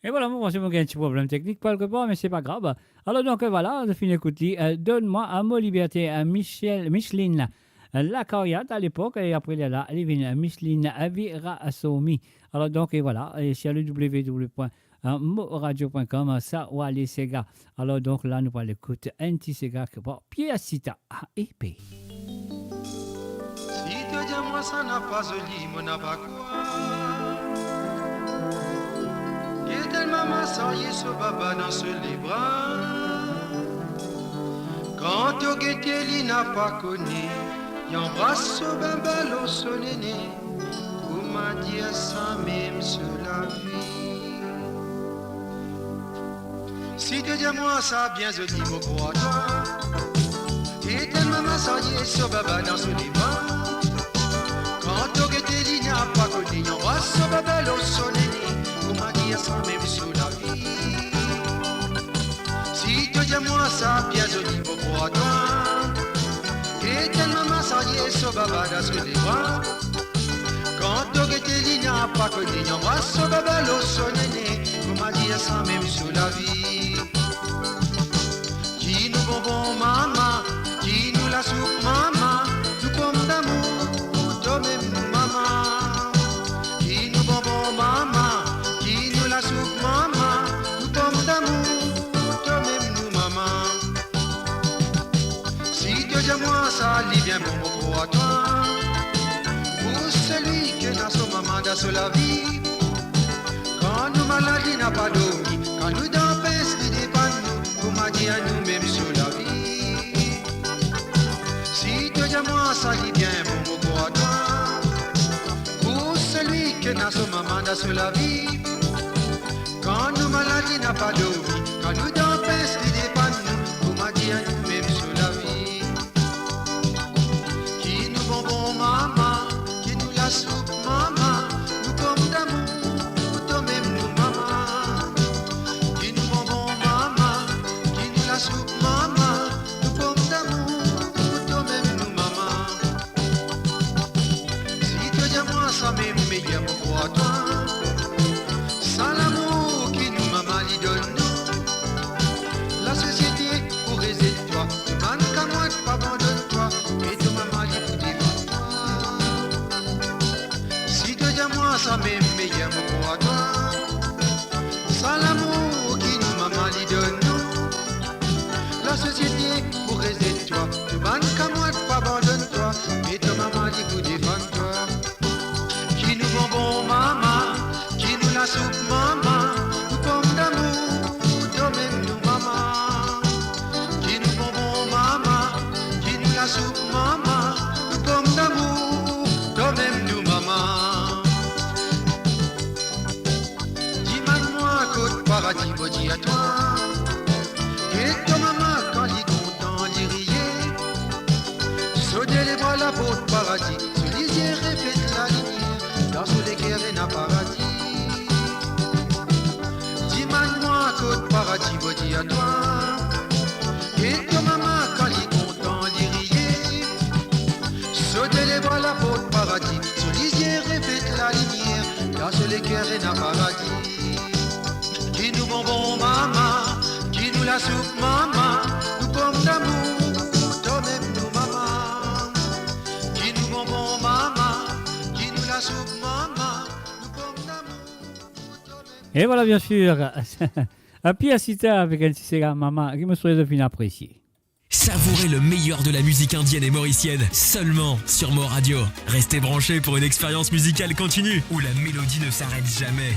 E vwala, mo panse mo gagn ti problem teknik kelke par, me se pa grav. Alor donk, vwala, nou finn ekout li, euh, Donn mwa mo liberte, euh, Michel, Micheline, euh, Lacariat alepok, e apre lerla, li vinn, euh, Micheline, euh, Virasomi. Alor donk, e vwala, e si w ale w w w pwen moradio pwen com, sa ou ale sega. Alor donk la, nou pou al ekout enn ti sega ki par Pierre Sita, A E P. Si to dir mwa sa napa zoli, mo napa krwar. Get enn mama sarye so baba dan so lebra. Kan to gete li napa kone, li anbras so bebe lor so nene. Kouma dir sa mem so lavi. Si to dir mwa sa bien zoli, mo krwar twa. Get enn mama sarye so baba dan so lebra. Kan to gete li napa kone, li anbras so bebe lor so nene. Kouma dir sa mem so lavi. Si to dir mwa sa bien zoli, mo krwar twa. Get enn mama sarye so baba dan so lebra. Kan to gete li napa kone, li anbras so bebe lor so nene, kouma dir sa mem so lavi. Ki nou bonbon mama, ki nou lasoup mama, nou tom damour pou to mem nou mama. Ki nou bonbon mama, ki nou lasoup mama, nou tom damour pou to mem nou mama. Si to dir mwa sa li bien bon, mo krwar twa. Pou selwi ki ena so mama dan so lavi. Kan nou malad li napa dormi, kan nou dan pens li depann nou, kouma dir nou mem so lavi. Si to dir mwa sa li bien bon, mo krwar twa. Pou selwi ki ena so mama dan so lavi. Kan nou malad li napa dormi, kan nou dan pens li depann nou, kouma dir nou mem so lavi. Ki nou bonbon mama, ki nou lasoup mama, nou tom damour pou to mem nou mama. Ki nou bonbon mama, ki nou lasoup mama, nou tom damour pou to mem nou mama. Si to dir mwa sa mem meyer, mo krwar twa. Sa lamour ki nou mama li donn nou. Lasosiete pou rezet twa, bann kamwad pou abandonn twa, me to mama li pou devan. Pou rezet twa, tou bann kamwad pou abandonn twa, me to mama li pou defann twa. Ki nou bonbon mama, ki nou lasoup mama, nou pom damour, to mem nou mama. Ki nou bonbon mama, ki nou lasoup mama, nou pom damour, to mem nou mama. Dimann mwa kot paradi, mo dir a twa. Get to mama kan li kontan, li riye. So de lebra laport paradi, so lizie reflet lalimier, dan so leker ena paradi. Dimann mwa kot paradi, mo dir a twa. Get to mama kan li kontan, li riye. So de lebra laport paradi, so lizie reflet lalimier, dan so leker ena paradi. Ki nou bonbon mama, ki nou lasoup mama, nou pom damour, to mem nou mama. Ki nou bonbon mama, ki nou lasoup mama, nou pom damour, to mem. Et voilà, bien sûr, Pierre Sita avec un petit séga mama, ki mo swete zot finn apresie. Savourez le meilleur de la musique indienne et mauricienne seulement sur Mo Radio. Restez branchés pour une expérience musicale continue où la mélodie ne s'arrête jamais.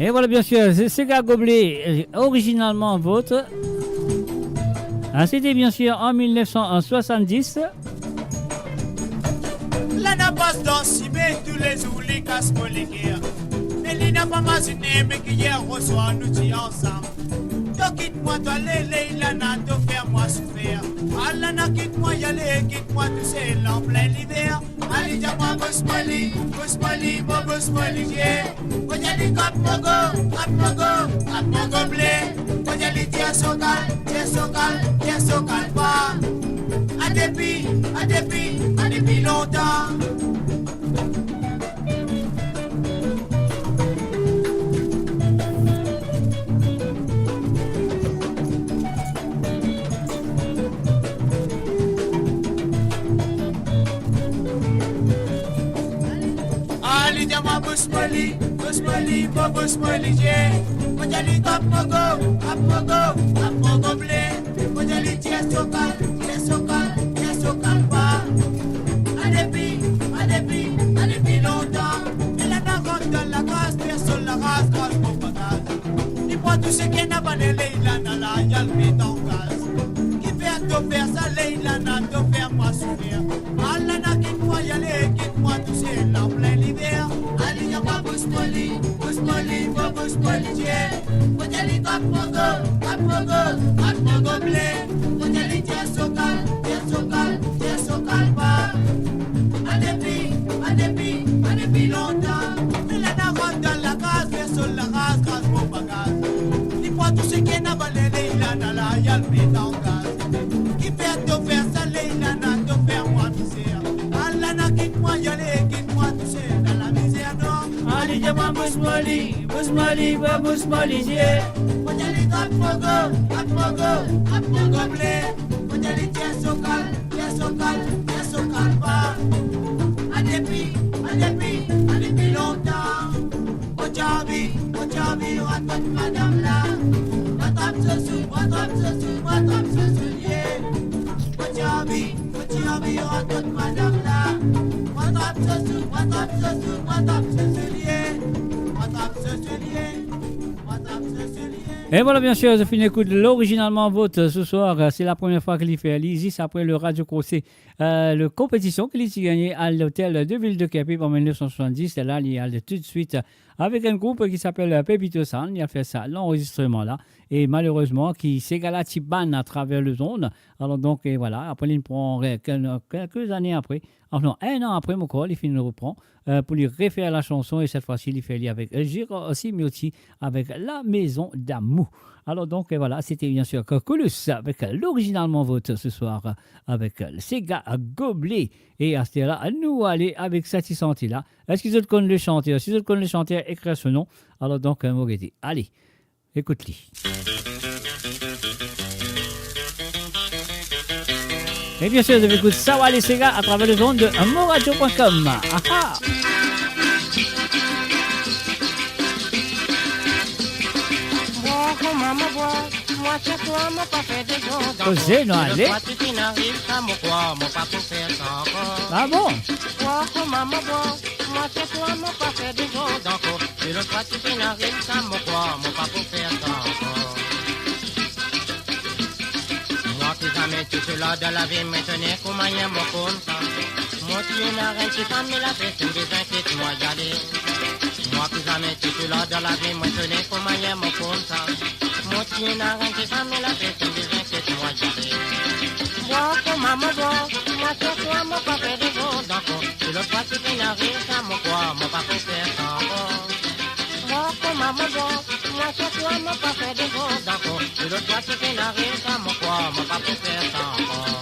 Et voilà, bien sûr, c'est Séga Gobelet, euh, originalement vôtre. Ah, c'était bien sûr en mille neuf cent soixante-dix. Lana pas dan sime, toulezour li kas mo leker. Me li napa mazine, me ki yer oswar nou ti ansam. To kit mwa, to ale, Leilana, to fer mwa soufer. Ah Lana, kit mwa, ale, kit mwa tousel an plin liver. Ah li dir a mwa, bous mo li, bous mo li, mo bous mo li zie. Mo dir a li, trap mo go, trap mo go, trap mo goble. Mo dir a li, tir so kal, tir so kal, tir so kal pa. Adepi, adepi, adepi lontan. Ah li dir a mwa, bous mo li, bous mo li, mo bous mo li zie. Mo dir a li, trap mo go, trap mo go, trap mo goble. Mo dir a li, tir so kal, tir so kal, tir so kal pa. Adepi, adepi, adepi lontan. Leilana rant dan lakaz, fer so laraz, kraz mo bagaz. Li pran tou seki ena, bale Leilana la, li al met an kaz. Kifer to fer sa, Leilana, to fer mwa soufer. Ah Lana, kit mwa ale, kit mwa tousel an plin liver. Ah li dir a mwa, bous mo li, bous mo li, mo bous mo li zie. Mo dir a li, trap mo go, trap mo go, trap mo goble. Mo dir a li, tir so kal, tir so kal, tir so kal pa. Adepi, adepi, adepi lontan. Leilana rant dan lakaz, fer so laraz, kraz mo bagaz. Li pran tou seki ena, bale Leilana la, li al met an kaz. Kifer to fer sa, Leilana, to fer mwa mizer. Ah Lana, kit mwa ale, kit mwa tousel dan lamizer, non. Ah li dir a mwa, bous mo li, bous mo li, mo bous mo li zie. Mo dir a li, trap mo go, trap mo go, trap mo goble. Mo dir a li, tir so kal, tir so kal, tir so kal pa. Adepi, adepi, adepi lontan. Mo ti anvi, mo ti anvi rant kot madam la. Mo trap so sou, mo trap so sou, mo trap so soulie. Mo ti anvi, mo ti anvi rant kot madam la. Mo trap so sou, mo trap so sou, mo trap so soulie. Mo trap so soulie, mo trap so soulie. Et voilà, bien sûr, zot finn ekout l'Originalement Vôtre ce soir. C'est la première fois ke li fer li, zis apre le Radio Crochet, euh, le konpetision ke li ti gagne à l'hôtel de ville de Kerpip en mil nef san swasanndis. La, li al tout de suite avec un groupe qui s'appelle Pepito Sound. Li al fer sa, lanrezistreman la. E malerezman, ki Séga la ti bann atraver lezond. Alor donk, e voilà, apre li pran, euh, kel-, kelke zane apre, ah non, enn an apre, mo krwar, li finn repran, euh, pou li refer la chanson, e set fwa-si, li fer li avek, euh, Gérard Simiotti, avek La Maison d'Amour. Alor donk, e voilà, c'était bien sûr Koulous avec l'Originalement Vôtre ce soir, avec, euh, Séga Gobelet. E aster la, nou ale avek sa ti santi la. Eski zot konn le chanter? Si zot konn le chanter, ekrir so nom. Alor donk, euh, mo gete. Ale, ekout li. E bien sûr, zot ekout Sawa Lesega atraver lezond de moradio point com. Aha! Mo bwar, mwa se twa, mo pa fer dezord ankor. Koze nou ale. Si lot fwa ti finn ariv sa, mo krwar mo pa pou fer sa ankor. Ah bon? Bwar kouma mo bwar, mwa se twa, mo pa fer dezord ankor. Si lot fwa ti finn ariv sa, mo krwar mo pa pou fer sa ankor. Mwa ki zame ti sou lor dan lavi, mo etone kouma mo koumsa. Mo ti ena enn ti fam, me lape finn bizin kit mwa, ale. Mwa ki zame ti sou lor dan lavi, mo etone kouma mo koumsa. Mo ti ena enn ti fam, me lape finn bizin kit mwa, ale. Bwar kouma mo bwar, mwa se twa, mo pa fer dezord ankor. Si lot fwa ti finn ariv sa, mo krwar mo pa pou fer sa ankor. Bwar kouma mo bwar, mwa se twa, mo pa fer dezord ankor. Si lot fwa ti finn ariv sa, mo krwar mo pa pou fer sa ankor.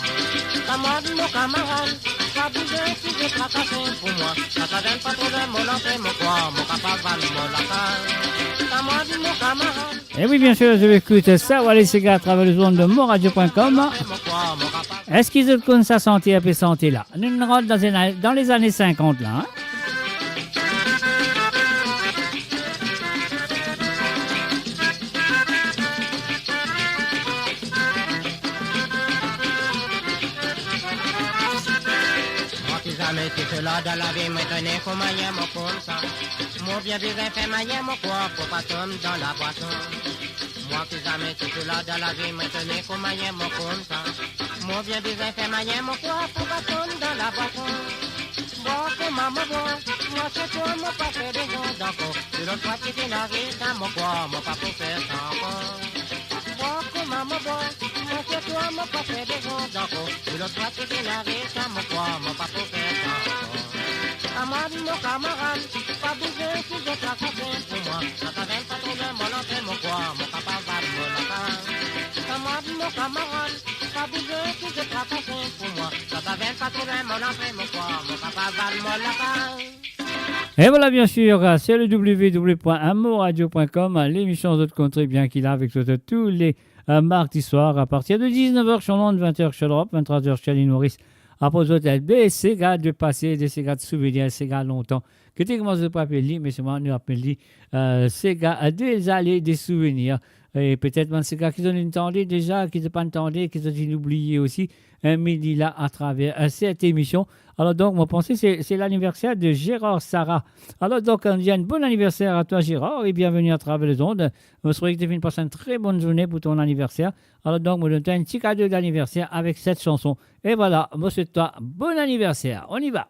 Kamarad, mo kamarad, pa bizin size trakase pou mwa. Sa, sa vinn pa tro lwin mo lantre, mo krwar mo kapav al mo lakaz. Kamarad, mo kamarad. Et oui, bien sûr, zot écoute Sawale Sega à travers les ondes de moradio point com. Eski zot konn sa sante, pe sante la? Nou rant dan, dan les années cinquante la, hein? Mwa ki zame ti sou lor dan lavi, mo etone kouma mo koumsa. Mo bien bizin fer manye mo krwar pou pa tom dan labwason. Mwa ki zame ti sou lor dan lavi, mo etone kouma mo koumsa. Mo bien bizin fer manye mo krwar pou pa tom dan labwason. Bwar kouma mo bwar, mwa se twa, mo pa fer dezord ankor. Si lot fwa ti finn ariv sa, mo krwar mo pa pou fer sa ankor. Bwar kouma mo bwar, mwa se twa, mo pa fer dezord ankor. Si lot fwa ti finn ariv sa, mo krwar mo pa pou fer sa ankor. Kamarad, mo kamarad, pa bizin size trakase pou mwa. Sa, sa vinn pa tro lwin mo lantre, mo krwar mo kapav al mo lakaz. Kamarad, mo kamarad, pa bizin size trakase pou mwa. Sa, sa vinn pa tro lwin mo lantre, mo krwar mo kapav al mo lakaz. Et voilà, bien sûr, c'est le w w w point moradio point com, l'émission Zot Konn Tre Bien ki la avek zot tous les, euh, mardis soirs à partir de dix-neuf heures sur l'onde, vingt heures sur l'Europe, vingt-trois heures sur l'île Maurice. Apre zot, euh, de sega de pase, de sega de souvenir, sega lontan. Ki ti koumans zot pa apel li, me selman nou apel li, euh, sega des années de souvenirs. E petet bann sega ki zot inn tande deza, ki zot pa'nn tande, ki zot inn oubliye osi, hein, me li la atraver, euh, cette émission. Alors donc, mo panse se, se laniverser de Gérard Sarah. Alors donc, on dit un bon anniversaire à toi, Gérard, et bienvenue à travers les ondes. Mo swete ki to finn pas enn tre bonn zourne pou ton anniverser. Alors donc, mo donn twa enn ti kado d'anniversaire avec cette chanson. Et voilà, mo swet twa bon anniversaire. On y va.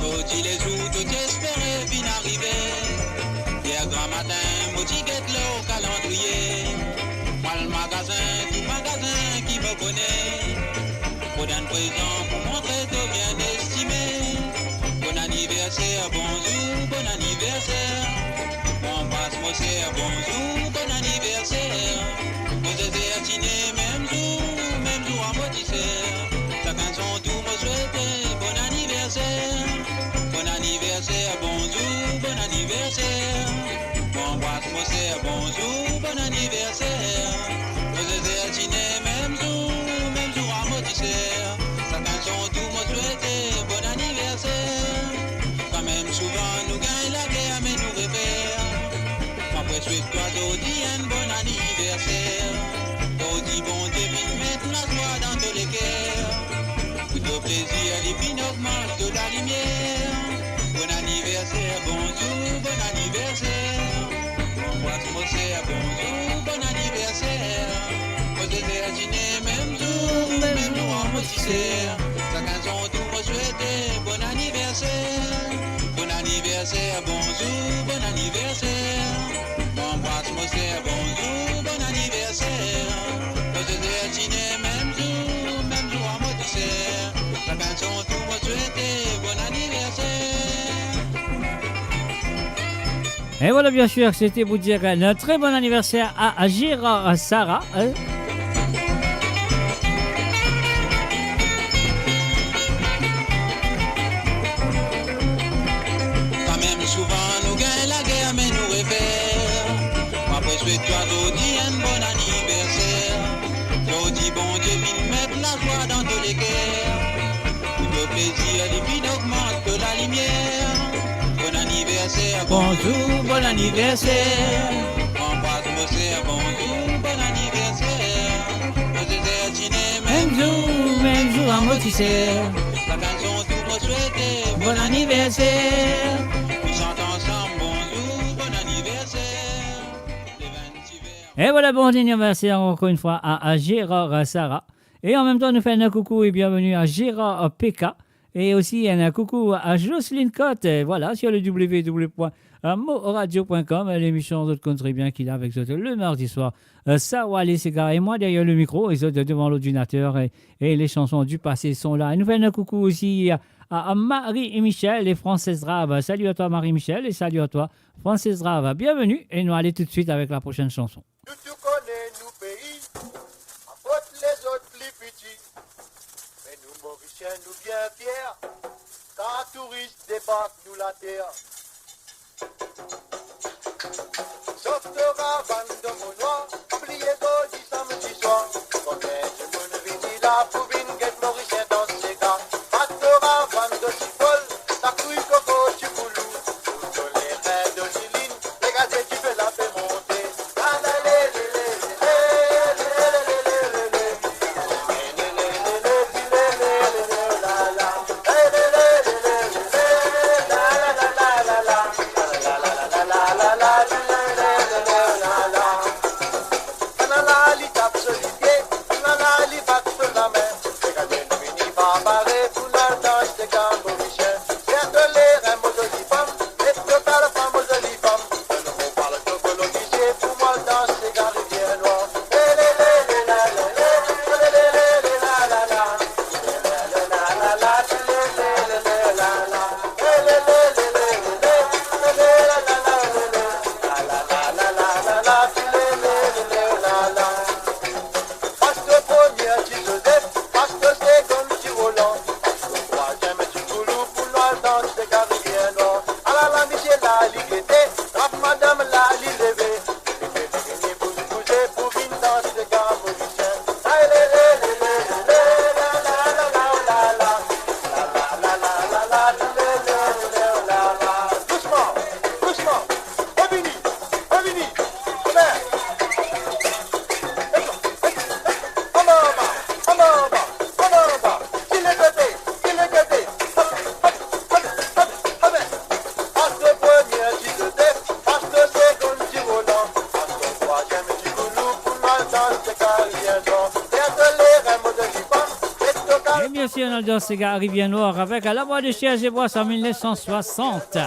Zordi lezour to ti espere finn arive. Yer gramatin, mo ti get lor kalandriye. Mo al magazin, tou magazin ki mo kone. Mo donn prezan pou montre to bien estime. Bon anniversaire, bonzour, bon anniversaire. Mo anbras mo ser, bonzour, bon anniversaire. Mo zezer ti ne mem zour, mem zour a mo ti ser. Sakenn son tour, mo swete bon anniversaire. Bon anniversaire, bonzour, bon anniversaire. Mo anbras mo ser, bonzour, bon anniversaire. Mo zezer ti ne mem zour, mem zour a mo ti ser. Sakenn son tour, mo swete bon anniversaire. Kanmem souvan nou gagn lager, me nou refer. Mo pe swet twa zordi enn bon anniversaire. Zordi Bondie finn met lazwa dan to leker. Pou to plezir, li finn ogmant to lalimier. Bon anniversaire, bonzour, bon anniversaire. Mo anbras mo ser, bonzour, bon anniversaire. Mo zezer ti ne mem zour, mem zour a mo ti ser. Sakenn son tour, mo swete bon anniversaire. Bon anniversaire, bonzour, bon anniversaire. Mo anbras mo ser, bonzour, bon anniversaire. Mo zezer ti ne mem zour, mem zour a mo ti ser. Sakenn son tour, mo swete bon anniversaire. Et voilà, bien sûr, c'était pour dire un très bon anniversaire à, à Gérard Sarah, hein. Kanmem souvan nou gagn lager, me nou refer. Mo pe swet twa Bonzour, bon aniverser. Anbraz mo ser, bonzour, bon aniverser. Mo Zezer ti ne mem zour, mem zour a mo ti ser. Sakenn son tour mo swete, bon aniverser. Nou sant ansam, bonzour, bon aniverser. Le vennsis ver. Et voilà, bon anniversaire encore une fois à, à Gérard Sarah. Et en même temps, nous faisons un coucou et bienvenue à Gérard P K. Et aussi, un coucou à Jocelyne Cotte, euh, voilà, sur le w w w point moradio point com, euh, l'émission, zot konn tre bien ki la avek zot le mardi soir, euh, Sawa Lesega, et moi derrière le micro, et zot devant l'ordinateur, et, et les chansons du passé sont là. Et nous faisons un coucou aussi à, à, à Marie et Michel et Frances Rave. Salut à toi, Marie-Michel, et salut à toi, Frances Rave. Bienvenue, et nous allons tout de suite avec la prochaine chanson. Nou tou kone nou pei, apot lezot pli piti. Me nou Morisien, nou bien fier, kan touris debark nou later. Sof Tora, bann domonwa, bliye zordi samdi swar. Konbien dimoun vini la pou vinn get Morisien dans sega? Pas Tora, bann dosi fol, sa kwi koko ti koulou. Pou donn lefin dozilinn, regade dife la pe monte. Kannala li tap so lipie, kannala li bat so lame. Regade nou vini prepare pou nou al dans sega Morisien. Serre to lerin mo zoli fam, met to kalfan mo zoli fam. Donn mo bal to kolo misie pou mo al dans sega Rivier Nwar. Pas to premie ti Zozef, pas to segonn ti Rolan, pas to trwaziem ti Koulou pou nou al dans sega Rivier Nwar. Alala misie la li gete, trap madam la li leve. Li pe vini bouz bouze pou vinn dans sega Morisien. Dousman, dousman. Revini, revini. Anba, anba, anba, anba, anba, anba. Ki lekote, ki lekote. Hop, hop, hop, hop, hop. Pas to premie ti Zozef, pas to segonn ti Rolan, pas to trwaziem ti Koulou pou nou al dans sega Rivier Nwar. Serre to lerin mo zoli fam, met to kalfan. Et bien sûr, on a dansé à Rivière-Noire avec la voix de Serge Bois en mille neuf cent soixante.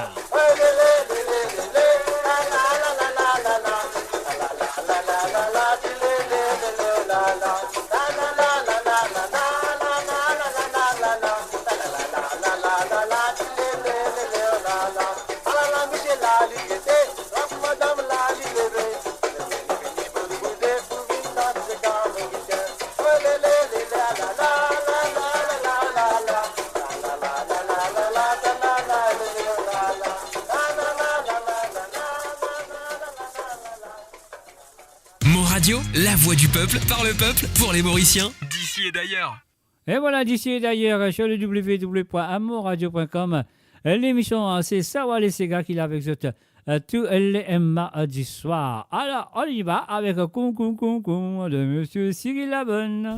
Mon Radio, la voix du peuple, par le peuple, pour les Mauriciens, d'ici et d'ailleurs. Et voilà, d'ici et d'ailleurs, sur le w w w point amourradio point com, euh, l'émission, euh, c'est Sawa Lesega ki la avek zot, euh, tous les, euh, mardis soir. Alors, on y va avec, euh, Koum Koum Koum Koum de Monsieur Cyril Labonne.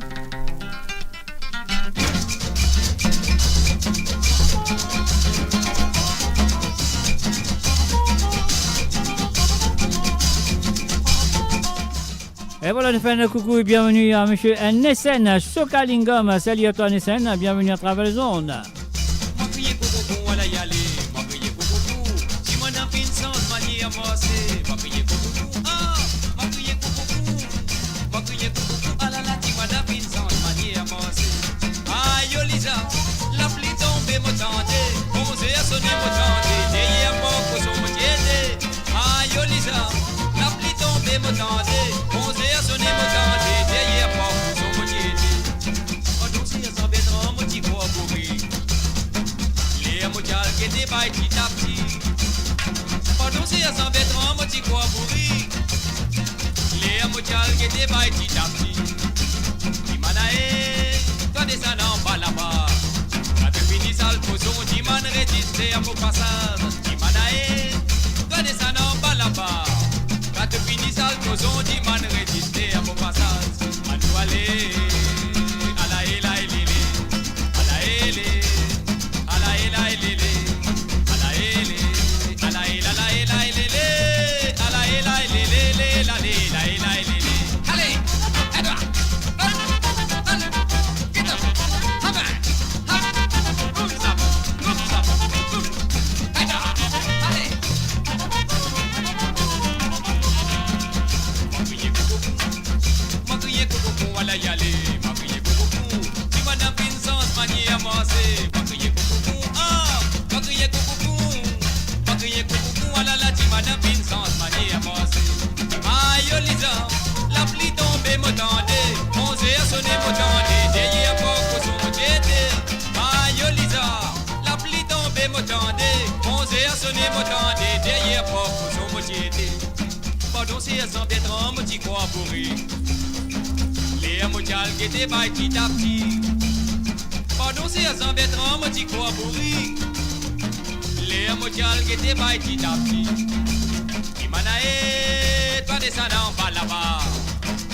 Et voilà, nous faisons un coucou et bienvenue à monsieur, euh, Nessen Sokalingam. Salut à toi, Nessen. Bienvenue à travers les ondes. Mo kriye koukoukou, ala y ale, mo kriye koukoukou. Dimoun inn finn sanz manier marse, mo kriye koukoukou. Ah, mo kriye koukoukou, mo kriye koukoukou. Alala, dimoun inn finn sanz manier marse. Ayo Liza, lapli tonbe mo tande, onze er sone mo tande, deryer pork koson mo ti ete. Ayo Liza, lapli tonbe mo tande, onze er sone mo tande, deryer pork koson mo ti ete. Pandan se a San Bertran mo ti krwar bouri. Ler mo ti al gete bay ti tap ti. Pandan se a San Bertran mo ti krwar bouri. Ler mo ti al gete bay ti tap ti. Dimoun aye, twa desann anba laba. Kan to fini sal koson, dimoun redis fer mo pasaz. Dimoun aye, Bouri. Ler mo ti al gete bay ti tapti. Pardon, se Zan Bertran, mo ti krwar bouri. Ler mo ti al gete bay ti tapti. Dimann ae, pa desann anba laba.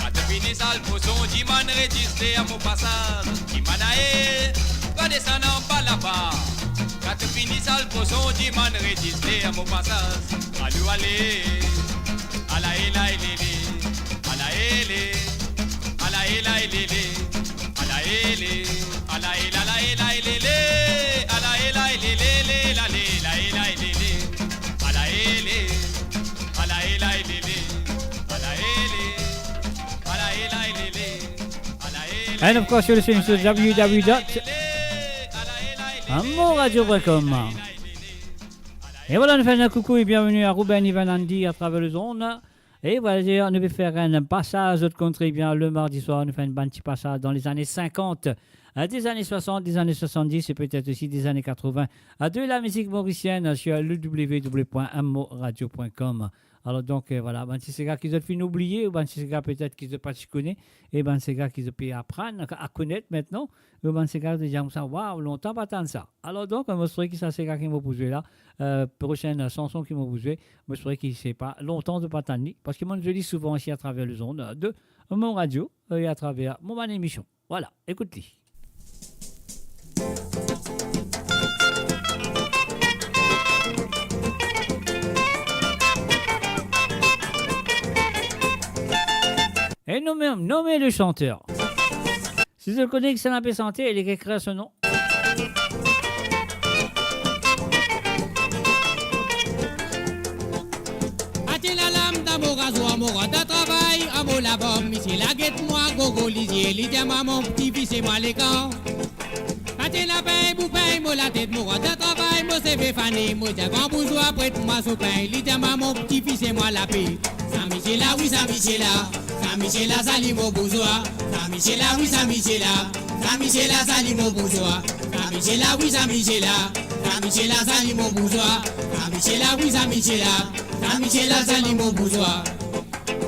Kan to fini sal koson, dimann reziste a mo pasaz. Dimann ae, pa desann anba laba. Kan to fini sal koson, dimann reziste a mo pasaz. Alou ale, ala e la e le le. Ala e le, ala e la e le le, ala e le, ala e la la e la e le le, ala e la e le le le, la le, la e la e le le, ala e le, ala e la e le le, ala e le, ala e la e le le, ala e le. And of course, you're listening to w w w dot mo radio dot com. E vwala, nou fer enn koukou e bienveni a Ruben, Ivan, Andy atraver lezonn. E vwala, nou pe fer enn pasaz zot konn tre bien le mardi swar, nou fer enn bann ti pasaz dan lezane sinkant, a, dezane swasant, dezane swasanndis e petet osi dezane katrovin, a, de lamizik morisienn, a, sir le w w w point m o radio point com. Alor donk, e, vwala, bann ti sega ki zot finn oubliye, ou bann ti sega petet ki zot pa ti kone, e bann sega ki zot pe aprann a, a konet aster, ou bann sega zot dir koumsa, "Waw, lontan pa tann sa." Alor donk, mo swete ki sa sega ki mo pou zwe la, e, prosenn sanson ki mo pou zwe, mo swete ki se pa lontan zot pa tann li, parski mo zwe li souvan isi atraver lezonn, e, de mo radio, e, e atraver mo bann emision. Vwala, ekout li. E nou mem, nome le santer. Si zot kone kisannla pe sante, li ekrir so nom. Atel alam dan mo razwar, mo rant a travay, a mo labarb, misie la get mwa, gro gro lizie, li dir mwa, "Mon pti, fis mwa lekar." Atel lapin, boupin, mo latet, mo rant a travay, mo seve fane, mo dir gran bourzwa, pret mwa so pin, li dir mwa, "Mon pti, fis mwa lape." Sa misie la, wi, sa misie la, sa misie la, sa li mo bourzwa. Sa misie la, wi, sa misie la, sa misie la, sa li mo bourzwa. Sa misie la, wi, sa misie la, sa misie la, sa li mo bourzwa. Sa misie la, wi, sa misie la, sa misie la, sa li mo bourzwa.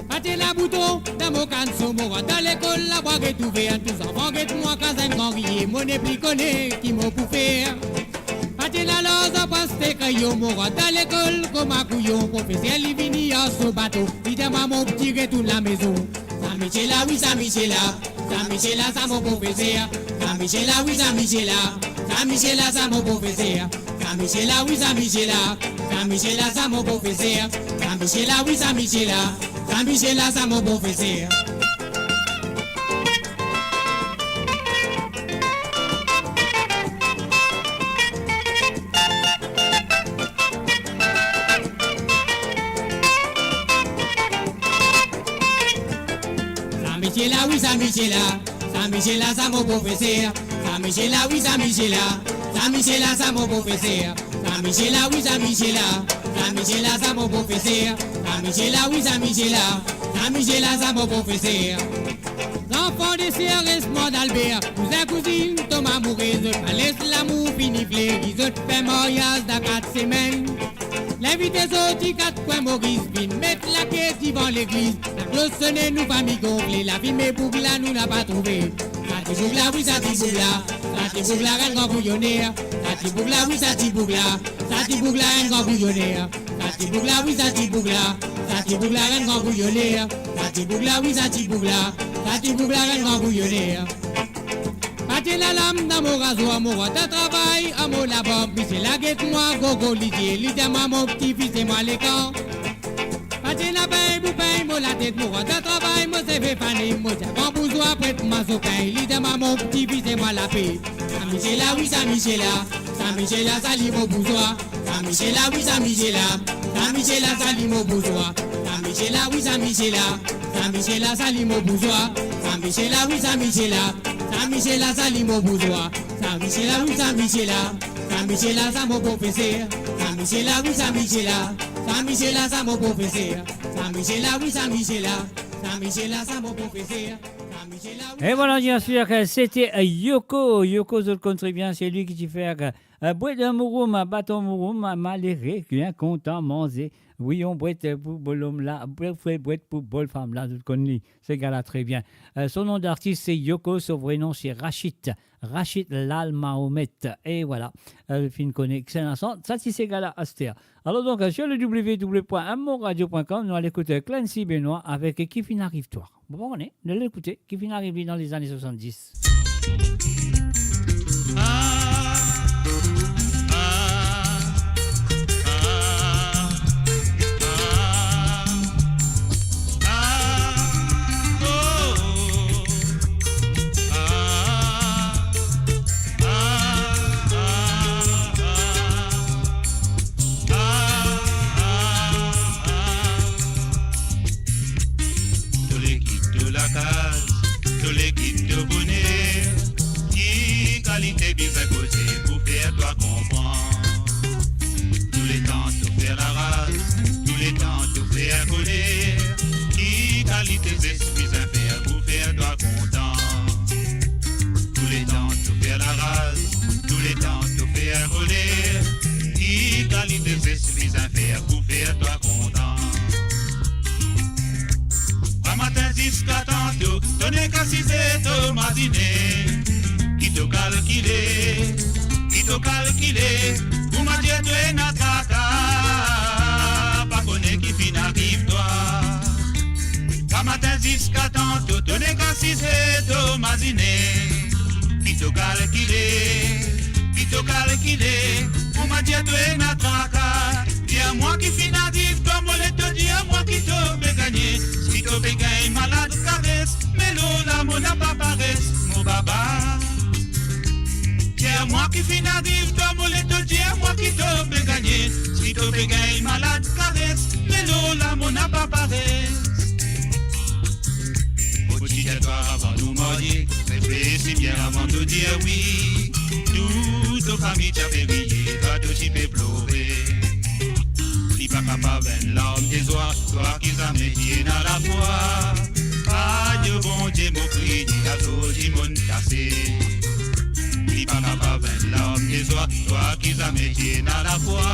Atel labouton, dan mo kanson, mo rant dan lekol, labwa get ouver, tou zanfan get mwa, kaz enn gran riye, mo nepli kone ki mo pou fer. Atel larzan, pasteke yo, mo rant dan lekol kouma kouyon, profeser li vini ar so bato, li dir mwa, "Mon pti, retourn lamezon." Sa misie la, wi, sa misie la, sa misie la, sa mo profeser. Sa misie la, wi, sa misie la, sa misie la, sa mo profeser. Sa misie la, wi, sa misie la, sa misie la, sa mo profeser. Sa misie la, wi, sa misie la, sa misie la, sa mo profeser. Sa misie la, wi, sa misie la, sa misie la, sa mo profeser. Sa misie la, wi, sa misie la, sa misie la, sa mo profeser. Sa misie la, wi, sa misie la, sa misie la, sa mo profeser. Sa misie la, wi, sa misie la, sa misie la, sa mo profeser. Zanfan de ser Esmond Albert, kouzin kouzinn tom amoure, zot pa les lamour fini fleri, zot fer maryaz dan kat semenn. Linvite sorti kat kwin Moris, vinn met lake divan legliz. Laklos sone, nou fami gonfle, lafime boug la nou napa trouve. Sa ti boug la, wi, sa ti boug la, sa ti boug la, enn gran bouyoner. Sa ti boug la, wi, sa ti boug la, sa ti boug la, enn gran bouyoner. Sa ti boug la, wi, sa ti boug la, sa ti boug la, enn gran bouyoner. Sa ti boug la, wi, sa ti boug la, sa ti boug la, enn gran bouyoner. Atel lalam dan mo razwar, mo rant a travay, a mo labarb, misie la get mwa, gro gro lizie, li dir mwa, "Mon pti, fis mwa lekar." Atel lapin, boupin, mo latet, mo rant a travay, mo seve fane, mo dir gran bourzwa, pret mwa so pin, li dir mwa, "Mon pti, fis mwa lape." Sa misie la, wi, sa misie la, sa misie la, sa li mo bourzwa. Sa misie la, wi, sa misie la, sa misie la, sa li mo bourzwa. Sa misie la, wi, sa misie la, sa misie la, sa li mo bourzwa. Sa misie la, wi, sa misie la, sa misie la, sa li mo bourzwa. Sa misie la, wi, sa misie la, sa misie la, sa mo profeser. Sa misie la, wi, sa misie la, sa misie la, sa mo profeser. Sa misie la, wi, sa misie la, sa misie la, sa mo profeser. Sa misie la, wi, e vwala, bien sir ke sete Yoko. Yoko, zot konn tre bien, se li ki ti fer, e, Eh, bwet mouroum, baton mouroum, malere, bien kontan manze. Wi, on bwet pou bolom la, bwet, bwet pou bol fam la, zot konn li, sega la tre bien. Eh, son nom d'artiste, c'est Yoko, son vrai nom, c'est Rachid. Rachid Lal Mahomet. E vwala, eh, finn kone ki sa, sa ti sega la aster. Alors donc, euh, sur le w w w point moradio point com, nou al ekout Clancy Benoît avek Ki finn ariv twa. Bon, bon, nou al ekoute Ki finn ariv li dan lezane swasanndis. To le kit to lakaz, to le kit to boner, ki kalite bizin koze pou fer twa konpran? Touletan to fer laraz, touletan to fer koler, ki kalite zes bizin fer pou fer twa kontan? Touletan to fer laraz, touletan to fer koler, ki kalite zes bizin fer pou fer twa kontan? Bra matin ziska tanto, to nek asize to mazine, ki to kalkile, ki to kalkile, kouma dir to ena traka, pa kone ki finn ariv twa. Bra matin ziska tanto, to nek asize to mazine, ki to kalkile, ki to kalkile, kouma dir to ena traka. Dir mwa ki finn ariv twa, mo le to dir mwa ki to pe gagne. Si to pe gagn malad kares, me lor la mo napa pares, mo baba. Dir mwa ki finn ariv twa, mo le to dir mwa ki to pe gagne. Si to pe gagn malad kares, me lor la mo napa pares. Mo ti dir twa avan nou marye, reflesi bien avan to dir wi. Tou to fami ti a pe riye, twa to ti pe plore. Li pa kapav enn larm dezwa, twa ki zame ti ena lafwa. Ayo Bondie, mo kriye, a to dimoun kase. Li pa kapav enn larm dezwa, twa ki zame ti ena lafwa.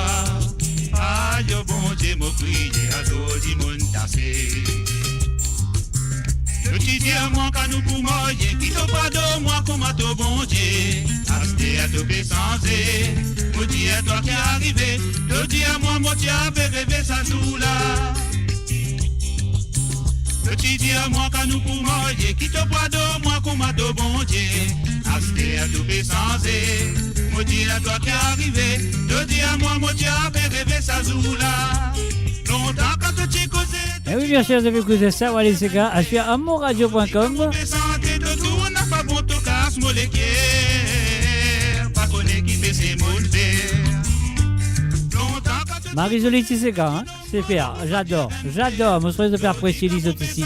Ayo Bondie, mo kriye, a to dimoun kase. To ti dir mwa kan nou pou marye, ki to pardon mwa kouma to Bondie. Aster to pe sanze, mo dir twa ki arive, to dir mwa mo ti a pe reve sa zour la. To ti dir mwa kan nou pou marye, ki to pardon mwa kouma to Bondie. Aster to pe sanze, mo dir twa ki arive, to dir mwa mo ti a pe reve sa zour la. Lontan kan to ti koze. Eh oui, bien sûr, zot pe ekout Sawa Lesega, sur amourradio point com. Marie-Jolie Tisega, hein, c'est fait, hein, j'adore, j'adore, mo swete zot pe apresie li zot isi.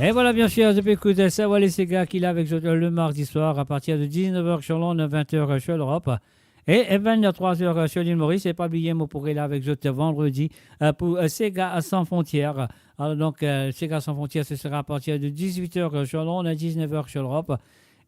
Et voilà, bien sûr, zot pe ekout Sawa Lesega ki la avek zot le mardi soir à partir de dix-neuf heures sur l'onde, vingt heures sur l'Europe. Et, et vingt-trois heures sur l'île Maurice. Et pa bliye, mo pou rela avek zot vandredi, euh, pou, euh, Sega Sans Frontières. Alors donc, euh, Sega Sans Frontières, ce sera à partir de dix-huit heures sur l'onde, dix-neuf heures sur l'Europe.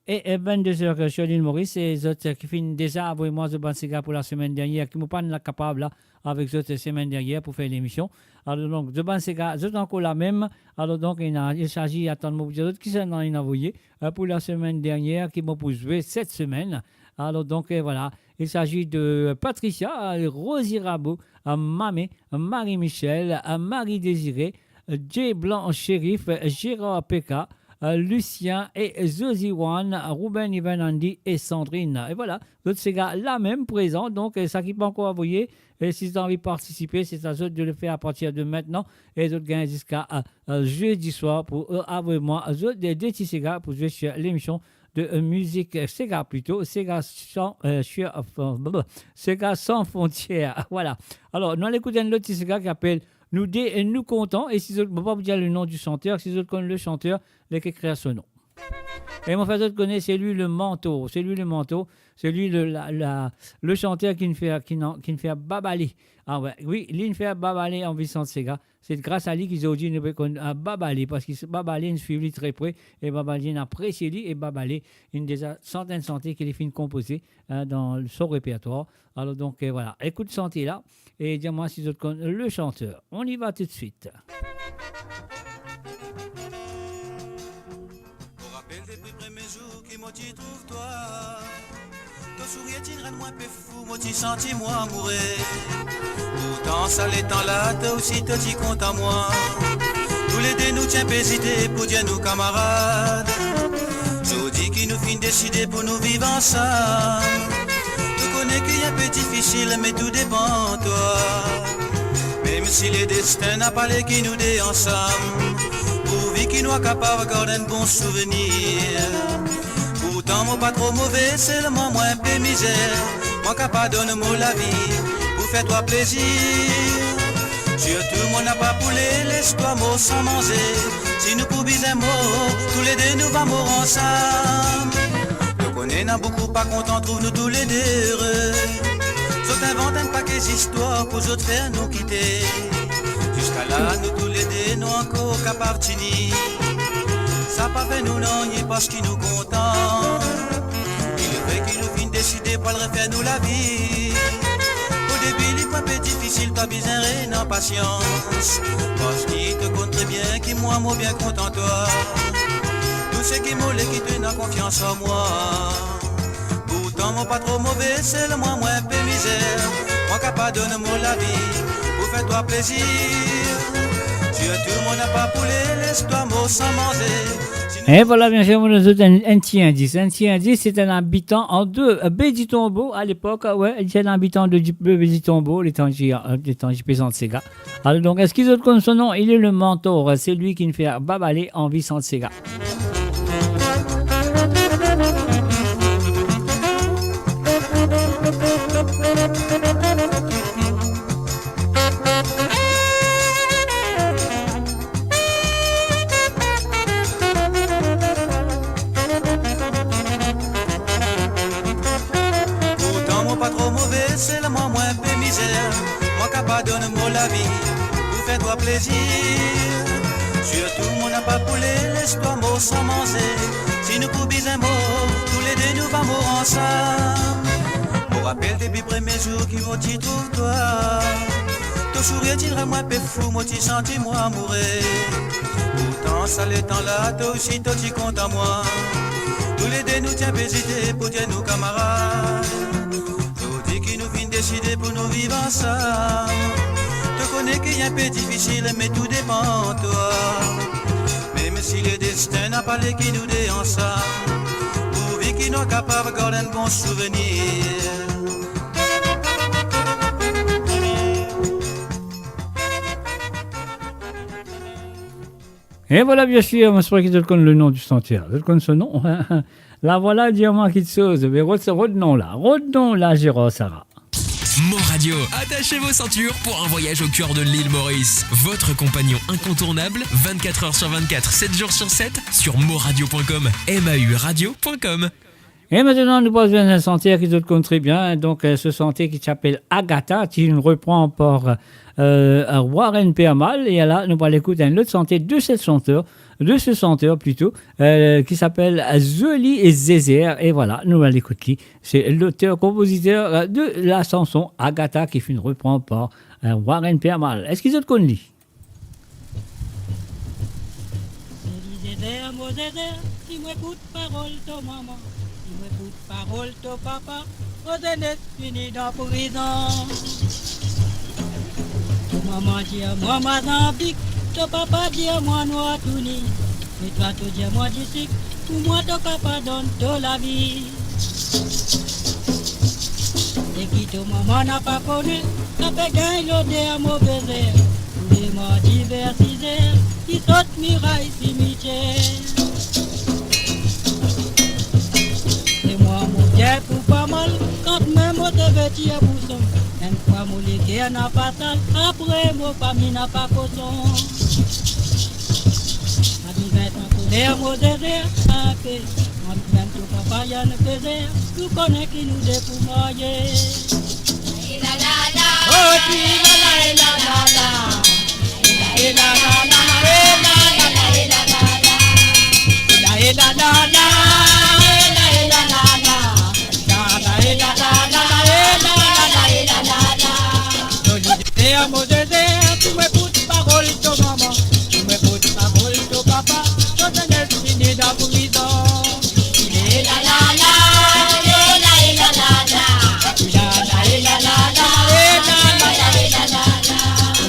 Et, et vingt-deux heures sur l'île Maurice. E zot, euh, ki finn deza avoy mwa zot bann sega pou la semaine dernière, ki mo pa'nn la kapav la avek zot semaine dernière pou fer lemision. Alors donc, zot bann sega, zot ankor la mem. Alors donc, ena, il s'agit, atann mo pou dir zot kisannla inn avoye, euh, pou la semaine dernière, ki mo pou zwe cette semaine. Alors donc, euh, voilà, il s'agit de Patricia, euh, Rosie Rabot, euh, Mamé, Marie-Michel, euh, Marie-Désirée, euh, Jay Blanc Shérif, euh, Gérard Peka, euh, Lucien et Zosiwan, Ruben, Ivan, Andy et Sandrine. Et voilà, zot sega la mem prezan, donk, euh, sa ki pankor avoye, e si zot anvi partisipe, c'est à zot de le faire à partir de maintenant, e zot gagn ziska, euh, euh, zedi swar pou, euh, avoy mwa zot de, de ti sega pou zwe sur lemision de, euh, mizik, euh, sega plito, sega san, euh, sega san frontier. Vwala. Alor, nou al ekout enn lot ti sega ki apel Nou de, euh, nou kontan, e si zot, mo pa pou dir le nom du chanteur, si zot konn le chanteur, lekek ekrir so nom. E mo fer zot kone, se li le manto, se li le manto, se li le, la, la, le chanteur ki fer, ki, ki fer babale. Ah wi, wi, li fer babale anvi sant sega. Se gras a li ki zordi nou pe konn, ah, babale, parski babale inn swiv li tre pre, e babale inn apresie li, e babale inn deza sant enn sante ki li finn konpoze, hein, dan so repertwar. Alor donk, euh, vwala, ekout sante la, e dir mwa si zot konn le chanteur. On y va tout de suite. Mo rapel depi premie zour ki mo ti trouv twa. To sourir ti rann mwa pe fou, mo ti santi mwa amoure. Pourtan sa letan la, to osi to ti kontan mwa. Toulede nou ti inpe ezite pou dir nou kamarad. Zordi ki nou finn deside pou nou viv ansam, to kone ki inpe difisil, me tou depan twa. Mem si ledestin napa le ki nou de ansam, pourvi ki nou a kapav gard enn bon souvenir. Pourtan mo pa tro move, selman mwa inpe mizer. Mwa kapav donn mo lavi pou fer twa plezir. Sirtou mo napa pou le les twa mor san manze. Si nou pou bizin mor, toulede nou va mor ansam. To kone ena boukou pa kontan trouv nou toulede ere. Zot invant enn pake zistwar pou zot fer nou kite. Ziska la nou toulede nou ankor kapav tini. Sa pa fer nou nanye parski nou kontan. Li vre ki nou finn deside pou al refer nou lavi. Odebi li pou inpe difisil, to bizin ena pasians, parski to konn tre bien ki mwa mo bien kontan twa. Tou seki mo le ki to ena konfians an mwa. Pourtan mo pa tro move, selman mwa inpe mizer. Mwa kapav donn mo lavi pou fer twa plezir. Sirtou mo napa pou le les twa mor san manze. E vwala, biensir, mo donn zot enn, enn ti indis. Enn ti indis, se enn abitan an de, euh, Baie du Tombeau alepok, wi, se enn abitan de, de Baie du Tombeau, letan ti, euh, letan ti pe sant sega. Alor donk, eski zot konn so nom? Il est le mentor, c'est lui ki fer babale anvi sant sega. Pourtan mo pa tro move, selman mwa inpe mizer. Mwa kapav donn mo lavi pou fer twa plezir. Sirtou mo napa pou le les twa mor san manze. Si nou pou bizin mor, toulede nou va mor ansam. Mo rapel depi premie zour ki mo ti trouv twa. To sourir ti rann mwa inpe fou, mo ti santi mwa amoure. Pourtan sa letan la, to osi to ti kontan mwa. Toulede nou ti inpe ezite pou dir nou kamarad. Zordi ki nou finn deside pou nou viv ansam, to kone ki inpe difisil, me tou depan twa. Mem si ledestin napa le ki nou de ansam, pourvi ki nou kapav gard enn bon souvenir. E vwala, biensir, mo espere ki zot konn le nom du chanteur. Zot konn so nom? La vwala, dir mwa kiksoz. Me rod, rod nom la. Rod nom la, Gérard Sarah. Mo Radio. Attachez vos ceintures pour un voyage au cœur de l'île Maurice. Votre compagnon incontournable, vingt-quatre heures sur vingt-quatre, sept jours sur sept, sur mo radio point com, M A U radio point com. E aster nou pou al zwenn enn sante ki zot konn tre bien, donk, euh, se sante ki ti apel Agatha, ki repran par, euh, Warren Permal, e la nou pou al ekout enn lot sante de se chanteur, de se chanteur plito, euh, ki apel Zoli e Zezer, e vwala, nou al ekout li. Se loter, konpoziter, euh, de la chanson Agatha ki finn repran par, euh, Warren Permal. Eski zot konn li? Zoli Zezer, mo Zezer, si mo ekout parol to mama, si mo ekout parol to papa, mo zenes fini dan prizon. To mama dir mwa Mazanbik, to papa dir mwa Nwar Tounis, me twa to dir mwa disik, pou mwa to kapav donn to lavi. Seki to mama napa kone, sa pe gagn loder move zer. Toulemardi ver siz er, li sot miray simitier. Ena fatal, apre mo fami napa koson. Anou vinn an koler mo zeze, ape, mwa mem to papa enn peze, tou kone ki nou de pou marye. Oh, ti la la, e la la la. E la la la, e la la la, e la la la. E la, e la la la, e la, e la la la. La la, e la la la, e la la la, e la la la. Zoli zeze, mo zeze, pou mo ekout parol to mama, pou mo ekout parol to papa, to zenes fini dan prizon.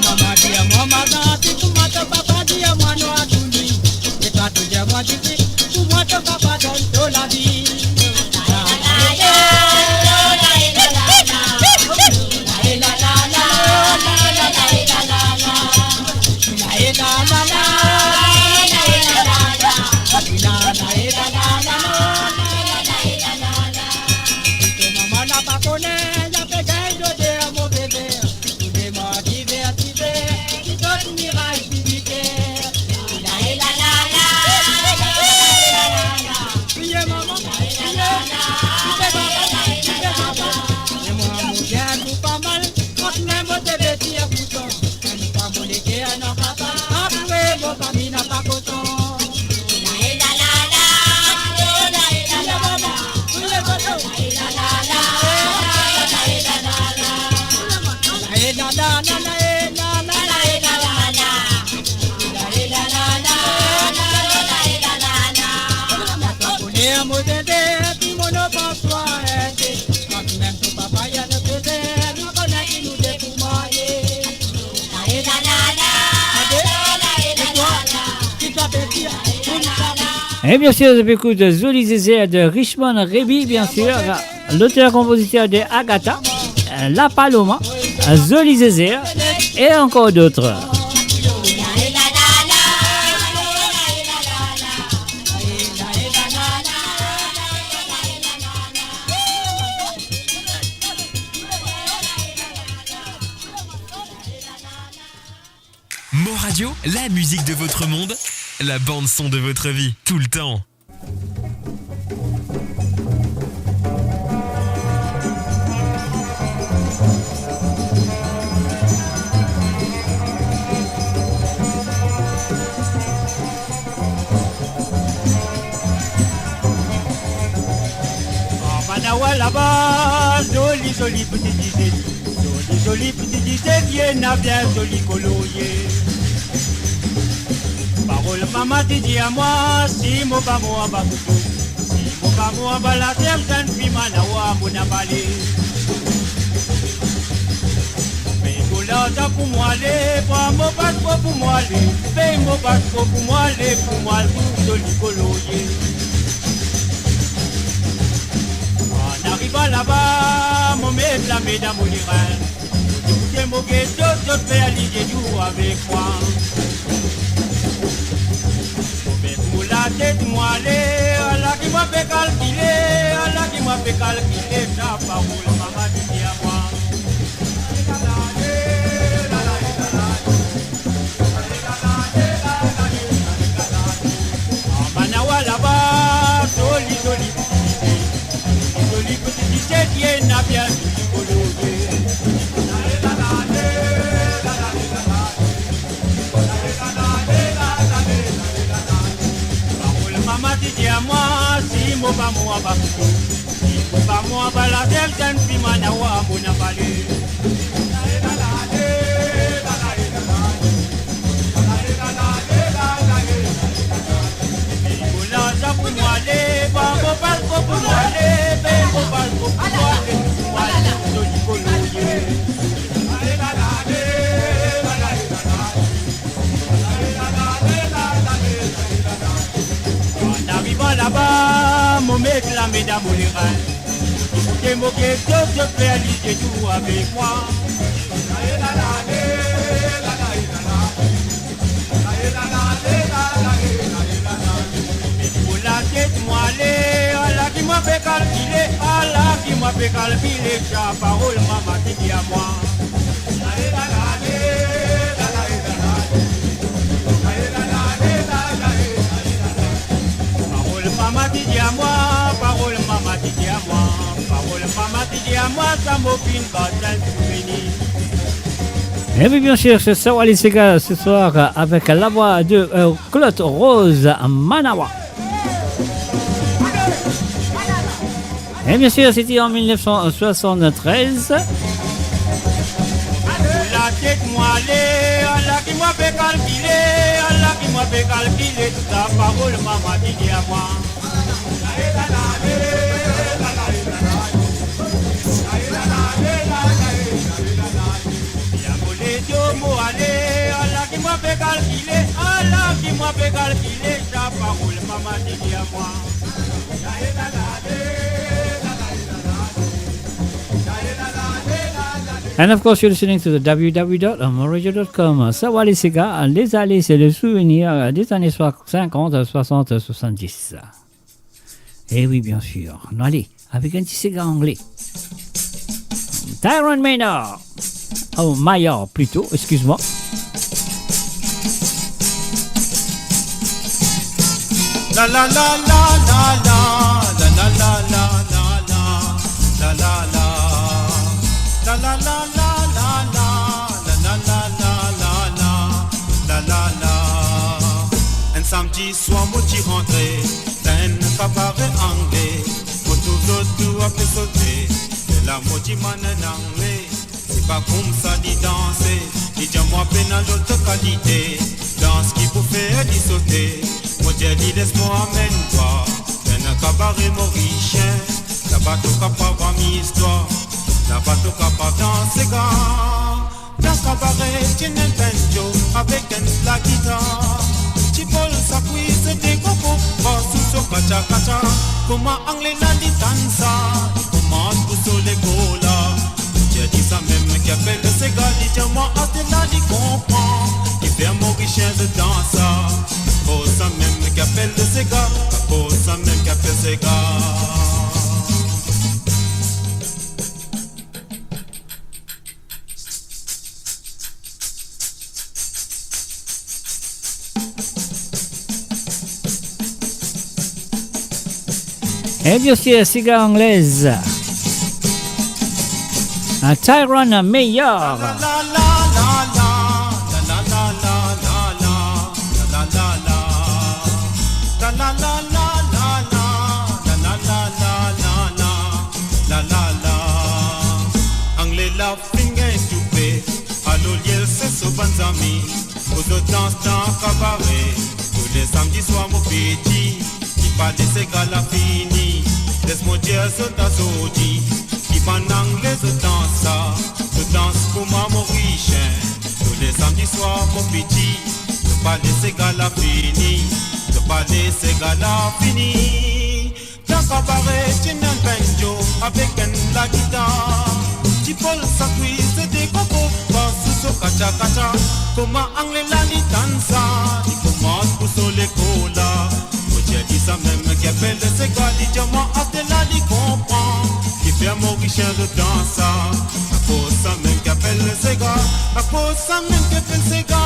Mama dir mwa mazanti, kouma to papa dir mwa nwa touni. E pa to dir mwa difi, kouma to papa donn to lavi. To mama napa kone, ya pe gagn dode a move ver. Tou de mor diver diver, ki zot miray pibike. Priye mama, priye, priye papa, priye papa. E mwa mo bien tou pa mal, kot mem mo te beti a kouton. Enn fwa mo leker ena papa, apre mo fami napa koton. E bien sir, zot pe ekout Zoli Zeze de Richmond Remy, bien sir, loter-konpoziter de Agatha, La Paloma, Zoli Zeze e ankor dot. Mon Radio, la musique de votre monde, la bande son de votre vie, tout le temps. Anba nawa laba, zoli, zoli pou ti dize. Zoli, zoli pou ti dize, ti ena bien zoli kolo ye. Parol mama ti dir mwa, si mo pa mor anba kouto, si mo pa mor anba later, zannfim anawa mo napa le. Pey mo larzan pou mo ale, pran mo paspo pou mo ale, pey mo paspo pou mo ale, pou mo al trouv zoli kolo ye. An arivan laba, mo met lame dan mo lerin. Kote mo get zot, zot fer lizie dou avek mwa. Mo met mo latet, mo ale, ala ki mo pe kalkile, ala ki mo pe kalkile, sa parol mama ti dir mwa. Anba nawa laba, zoli, zoli pou ti dize. Zoli pou ti dize, ti ena bien zoli kolo ye. Parol mama ti dir mwa, si mo pa mor anba kouto, si mo pa mor anba later, zannfim anawa mo napa le. Pey mo larzan pou mo ale, pran mo paspo pou mo ale, pey mo paspo pou mo ale, pou mo al trouv zoli kolo ye. An arivan laba, mo met lame dan mo lerin. Kote mo get zot, zot fer lizie dou avek mwa. Mo latet, mo ale, ala ki mo pe kalkile, ala ki mo pe kalkile, sa parol mama ti dir mwa. Mwa sa mo finn bat enn souvenir. Et oui, bien sûr, c'est Sawali Sega ce soir avec la voix de, euh, Claude Rose Manawa. Et bien sûr, c'était en mille neuf cent soixante-treize. Latet mwa ale, ala ki mwa pe kalkile, ala ki mwa pe kalkile, tou sa parol mama ti dir mwa. And of course, you're listening to the w w w dot moradio dot com. Sawali Sega, les allées, c'est le souvenir des années cinquante, soixante, soixante-dix. Eh oui, bien sûr. Nou ale avek enn ti sega angle. Tyrone Maynard. Oh, Maillard plito, excuse-moi. La la la la la la. Enn samdi swar mo ti rantre dan enn kabare angle. Mo trouv zot tou ape sote. Lerla mo dimann enn Angle, se pa koumsa li danse. Li dir mwa pena lot kalite dans ki pou fer li sote. Mo dir li les mwa amenn twa dan enn kabare morisien. Laba to kapav amiz twa, laba to kapav dans sega. Dan kabare ti ena enn banjo avek enn lagitar. Ti Pol sakwi so de koko, bas sou so katya katya. Kouma Angle la li tann sa, li koumans bous so lekor la. Mo dir li samem ki apel sega, li dir mwa aster la li konpran kifer Morisien zot dans sa. Akoz samem ki apel sega, akoz samem ki apel sega. Eh bien sûr, sega angle. Un Tyrone Maynard. Angle la finn gagn toupe, alor li al sers so bann zami pou zot dans dan kabare. Tou le samdi swar mo pe dir, ki pale sega la fini. Les mo dir zot azordi, ki bann Angle zot dans sa, zot dans kouma Morisien. Tou le samdi swar mo pe dir, ki pale sega la fini, ki pale sega la fini. Dan kabare ti ena enn banjo avek enn lagitar. Ti Pol sakwi so de koko, bas sou so katya katya. Kouma Angle la li tann sa, li koumans bous so lekor la. Mo dir li samem ki apel sega, li dir mwa aster la li konpran kifer Morisien zot dans sa. Akoz samem ki apel sega, akoz samem ki apel sega.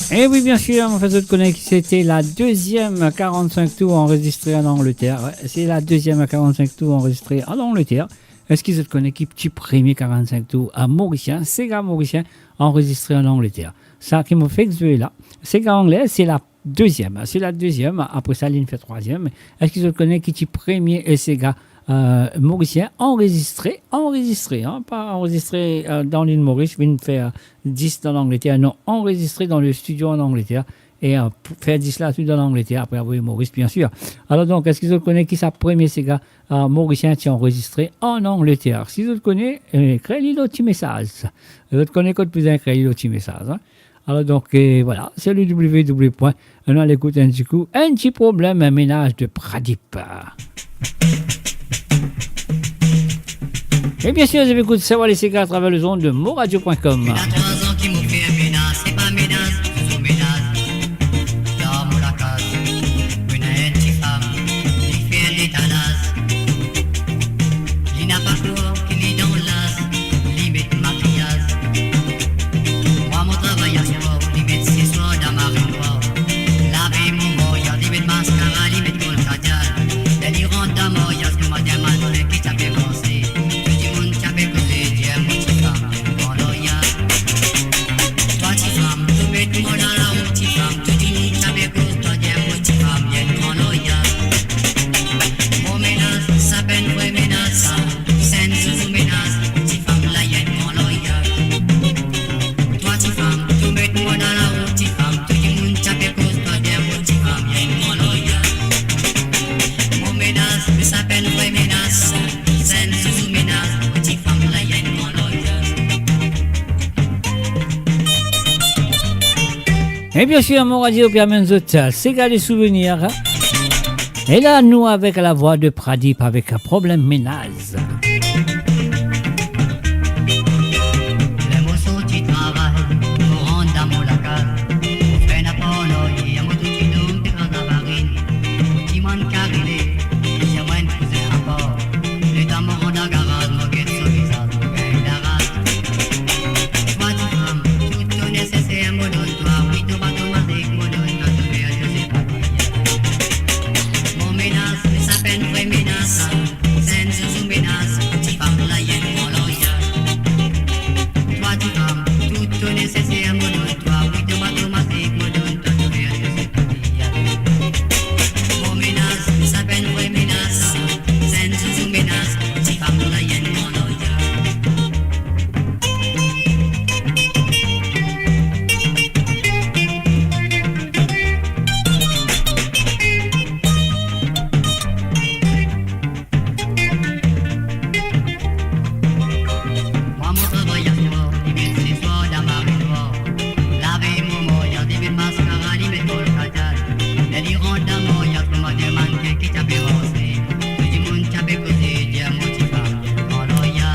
Eh oui, bien sûr, mo fer zot kone ki se te la deuxième quarante-cinq tours enregistrée en Angleterre. Ouais, c'est la deuxième quarante-cinq tours enregistrée en Angleterre. Eski zot kone ki ti premie quarante-cinq tours a morisien, sega morisien, enregistré en Angleterre? Sa ki mo fek zwe la, sega angle, c'est la deuxième, c'est la deuxième, apre sa, li fer trwaziem. Eski zot kone ki ti premie sega, euh, morisien enregistré, enregistré, hein, pa enregistré, euh, dan lil Moris, vinn fer dis dan Langleter, non, enregistré dan le studio an Langleter, e, euh, pou fer dis la tou dan Langleter, apre avoy Moris, bien sûr. Alor donk, eski zot kone ki sa premie sega, euh, morisien ti enregistré an Angleter? Si zot kone, euh, ekrir li lor ti mesaz. Zot kone kot bizin ekrir li lor ti mesaz, hein. Alor donk, euh, voilà, se le w w w point, nou al ekout enn ti kou, Enn ti problem, enn menaz de Pradip. E bien sûr, zot pe ekout Sawali Sega atraver lezond de moradio point com. Ena trwa zan ki mo fer menaz, se pa menaz, zouzour menaz. Dan mo lakaz, ena enn ti fam, li fer letalaz. Li napa kor ki li dan laz, li met makiyaz. Mwa mo travay aspor, li met seswar dan marinwar. Lave mo mor, li met maskara. E bien sir, Mon Radio pe amenn zot, euh, sega de souvenir. E la, nou avek lavwa de Pradip avek Problem Menaz. Ler mo sorti travay, mo rant dan mo lakaz, mo fer enn parnoye, mo tou ti dom pe kraz lafarinn, mo dimann ki arive, li dir mwa enn kouzin apar. Letan mo rant dan garaz, mo get so vizaz, mo gagn laraz. Twa ti fam, tou to neseser mo donn twa, wi, to bato mazik mo donn twa, to fer to se pa bien. Mo Menaz, sa pa enn vre menas, sa enn zouzou menas, ti fam la, li enn gran lawyer. Twa ti fam, tou to neseser mo donn twa, wi, to bato mazik mo donn twa, to fer to se pa bien. Mo Menaz, sa pa enn vre menas, sa enn zouzou menas, ti fam la, li enn gran lawyer. Mwa, mo travay aswar, li met seswar dan marinwar. Laveynwar, li met maskara, li met kolkata. Ler li rant dan maryaz, kouma demann ki ti ape ranse, tou dimoun ti ape koze, dir mo ti fam, li enn gran lawyer.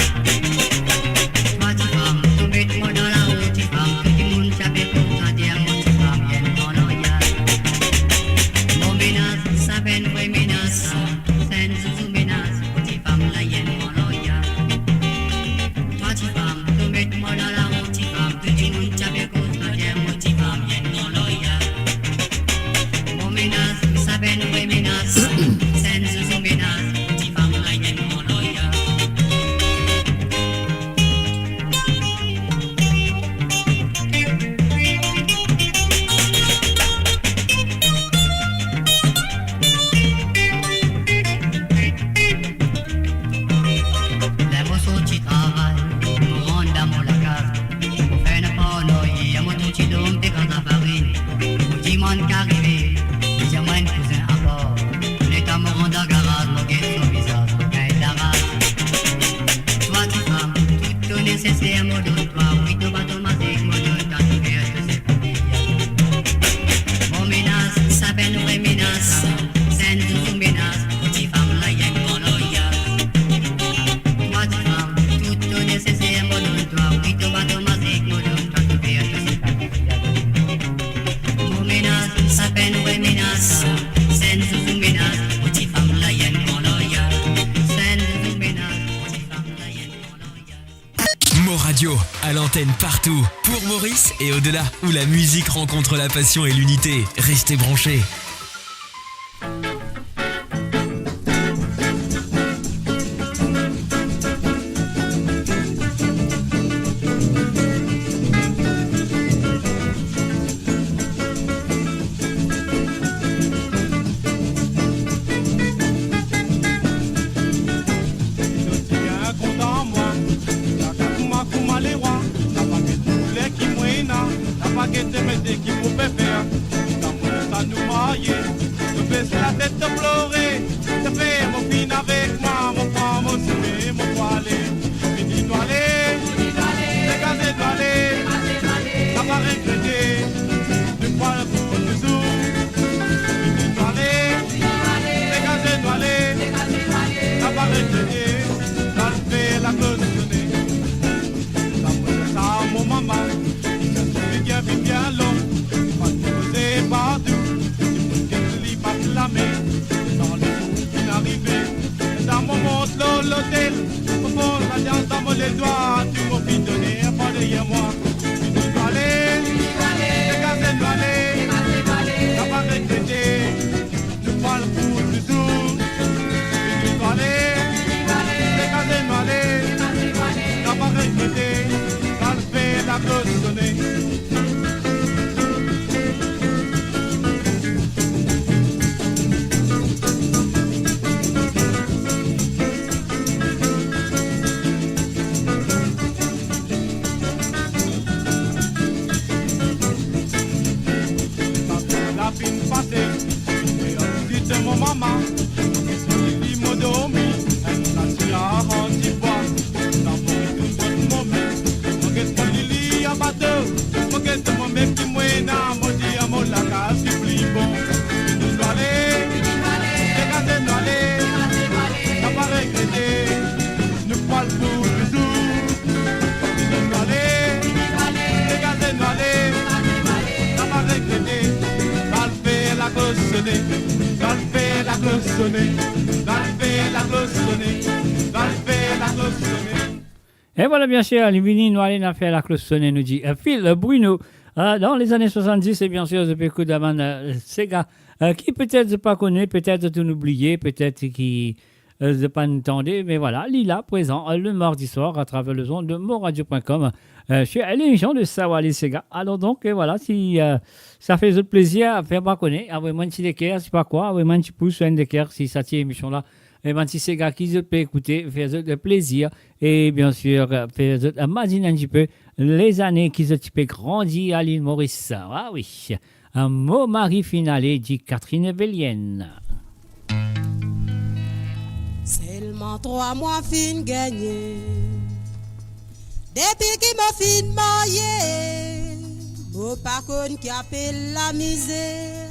Twa ti fam, to met mwa dan laro, ti fam, tou dimoun ti ape kontan, dir mo ti fam, li enn gran lawyer. Mo Menaz, sa pa enn vre menas, sa enn zouzou menas, ti fam la, li enn gran lawyer. Twa ti fam, to met mwa dan laro, ti fam, tou dimoun ti ape kontan, dir mo ti fam, li enn gran lawyer. Mo Menaz, sa pa enn vre menas, sa enn zouzou menas, ti fam la, li enn gran lawyer. Ler mo sorti travay, mo rant dan mo lakaz, mo fer enn parnoye, mo tou ti dom pe kraz lafarinn, mo dimann ki arive, li dir mwa enn kouzin apar. Letan mo rant dan garaz, mo get so vizaz, mo gagn laraz. Twa ti fam, tou to neseser mo donn twa, wi, to bato mazik mo donn twa, to fer to se pa bien. Mo Menaz, sa pa enn vre menas, sa enn zouzou menas, ti fam la, li enn gran lawyer. Twa ti fam, tou to neseser mo donn twa, wi, to bato mazik mo donn twa, to fer to se pa bien. Mo Menaz, sa pa enn vre menas, sa enn zouzou menas, ti fam la, li enn gran lawyer. Sa enn zouzou menas, ti fam la, li enn gran lawyer. Mo Radio, à l'antenne partout, pour Maurice et au-delà, où la musique rencontre la passion et l'unité. Restez branchés. Zot ti bien kontan mwa, zot ti akat mwa kouma lerwa. Napa get kouler ki mo ena, napa get mete ki mo pe fer. Zis kan mo sa nou marye, to bes latet, to plore. Safer mo finn avek mwa, mo pran mo sime, mo pou ale. Fini nou ale, degaze nou ale, napa regrete. Nou pou al pou touzour. Fini nou ale, degaze nou ale, napa regrete. Nou al fer laglor Dieu. Sa mo dir sa mo mama, li dir sa finn bien, finn bien long. Li pa koze partou, dimoun get li, bat lame. Letan lezour finn arive, letan mo mont lor lotel, mo pran ladians dan mo ledwa, tou mo finn done par deryer mwa. Fini nou ale, degaze nou ale, napa regrete. Nou pou al pou touzour. Fini nou ale, degaze nou ale, napa regrete. Nou al fer laglor Dieu. Sone, nou al fer laklos sone, nou al fer laklos sone. E vwala, biensir, li vini, nou ale, nou al fer laklos sone, nou dir, euh, Phil, euh, Bruno, euh, dan lezane swasanndis, e biensir, zot pe ekout bann, euh, sega, euh, ki petet zot pa kone, petet zot oubliye, petet ki, euh, zot pa tande, me vwala, li la, prezan, euh, le mardi soir, atraver lezond de moradio point com, euh, sur lemision de Sawa Les Sega. Alor donk, e vwala, si, euh, sa fer zot plezir, fer mwa kone, avoy mwa enn ti leker, sipa kwa, avoy mwa enn ti pous, enn leker, si sa ti emision la, e bann ti sega ki zot pe ekoute, fer zot plezir, e biensir, fer zot mazinn enn tipe lezane ki zot ti pe grandi a Lil Moris. Ah wi. Mo mari finn ale, dir Catherine Evelienne. Selman trwa mwa finn gagne. Depi ki mo finn marye, mo pa konn ki apel lamizer.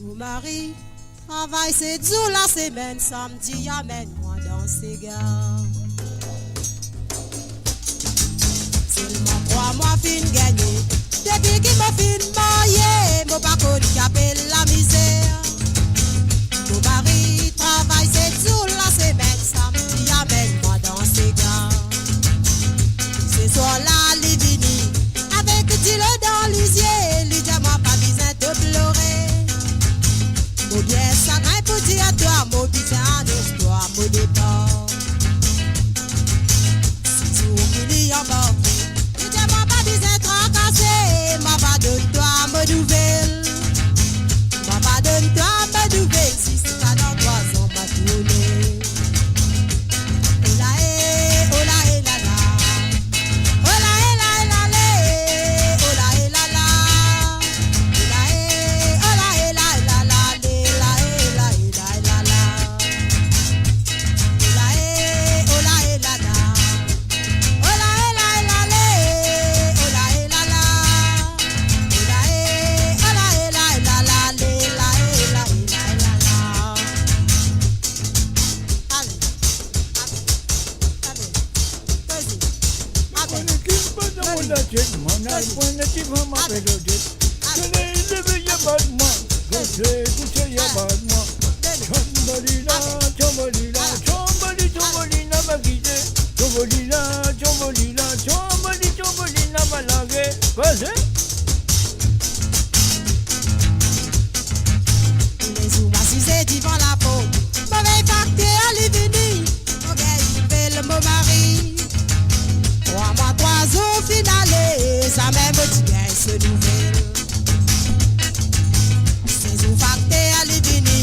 Mo mari travay set zour lasemenn, samdi amenn mwa dan sega. Selman trwa mwa finn gagne. Depi ki mo finn marye, mo pa konn ki apel lamizer. Mo mari travay set zour lasemenn, samdi amenn mwa dan sega. Seswar la li vini avek dilo dan lizie, li dir mwa pa bizin to plore. Mo bien sagrin pou dir twa, mo bizin anons twa mo depar. Sizour ki li anbarke, li dir mwa pa bizin trakase, mo pa donn twa mo nouvel. Mo pa donn twa mo nouvel, ziska dan trwa zan mo tourne. Ola e, ola e lala. Ola e la e la le. Ola e lala. Ola e, ola e la e lala le, la e la e la e lala. Ola e, ola e lala. Ola e la e la le. Ola e lala. Ola e, ola e la e lala le, la e la e la e lala. Ale, ale, ale. Koze. Amen. Koze. Amen. Soley leve, ya bat mwa. Koze kouse, ya bat mwa. Amen. Tchombolila, amen, tchombolila, amen, tchomboli, tchombolila, amen, ma kite. Tchombolila, tchombolila, tchomboli, tchombolila, ma lage. Koze. Toulezour mo asize divan laport, mo vey fakter li vini, mo gagn nouvel mo mari. Trwa mwa, trwa zour finn ale, zame mo ti gagn so nouvel. Sezour fakter li vini,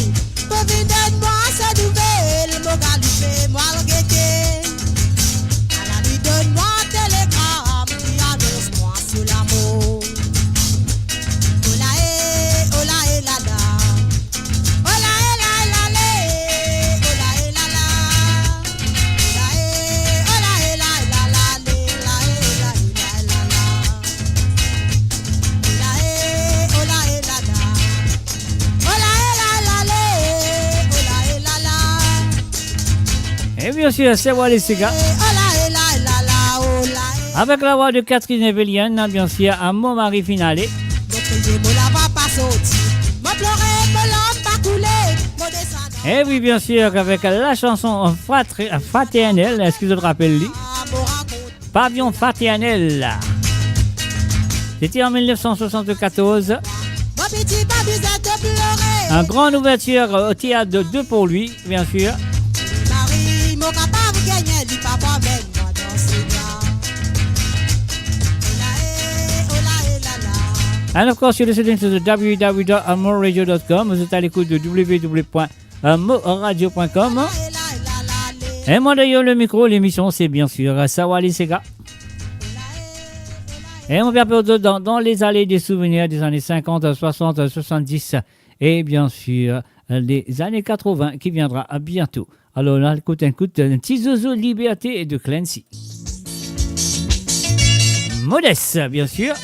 pou vinn donn mwa so nouvel, mo galoupe, mo al gete. Ala li donn mwa telegram, li anons mwa so lamor. Ola e, ola e lala. Ola e la e la le. Ola e lala. Ola e, ola e la e lala le, la e la e la e lala. Ola e, ola e lala. Ola e la e la le. Ola e lala. E biensir, se Wally Sega. Ola e la e lala, ola e. Avek lavwa de Catherine Evelienne, biensir, a Mo mari finn ale. Mo kriye, mo lava pa sorti. Mo plore, mo larm pa koule. Mo desann. E wi, biensir, avek la sanson Fratr-, Fraternel, eski zot rapel li? Mo rakont. Pavillon Fraternel. C'était en mille neuf cent soixante-quatorze. Mo piti pa bizin to plore. Une grande ouverture au théâtre de Deux pour Lui, bien sûr. Mari, mo kapav gagne li, papa, amenn mwa dan sega. Ola e, ola e lala. And of course, you're listening to the w w w dot moradio dot com. Vous êtes à l'écoute de w w w point moradio point com. E mwa deryer le mikro, lemision se biensir Sa Wally Sega. E nou pe apel dan, dan lezane de souvenir dezane sinkant, swasant, swasanndis e biensir lezane katrovin ki viendra biento. Alor, nou al ekout enn kout, enn ti zozo liberte de Clancy. Modeste, biensir.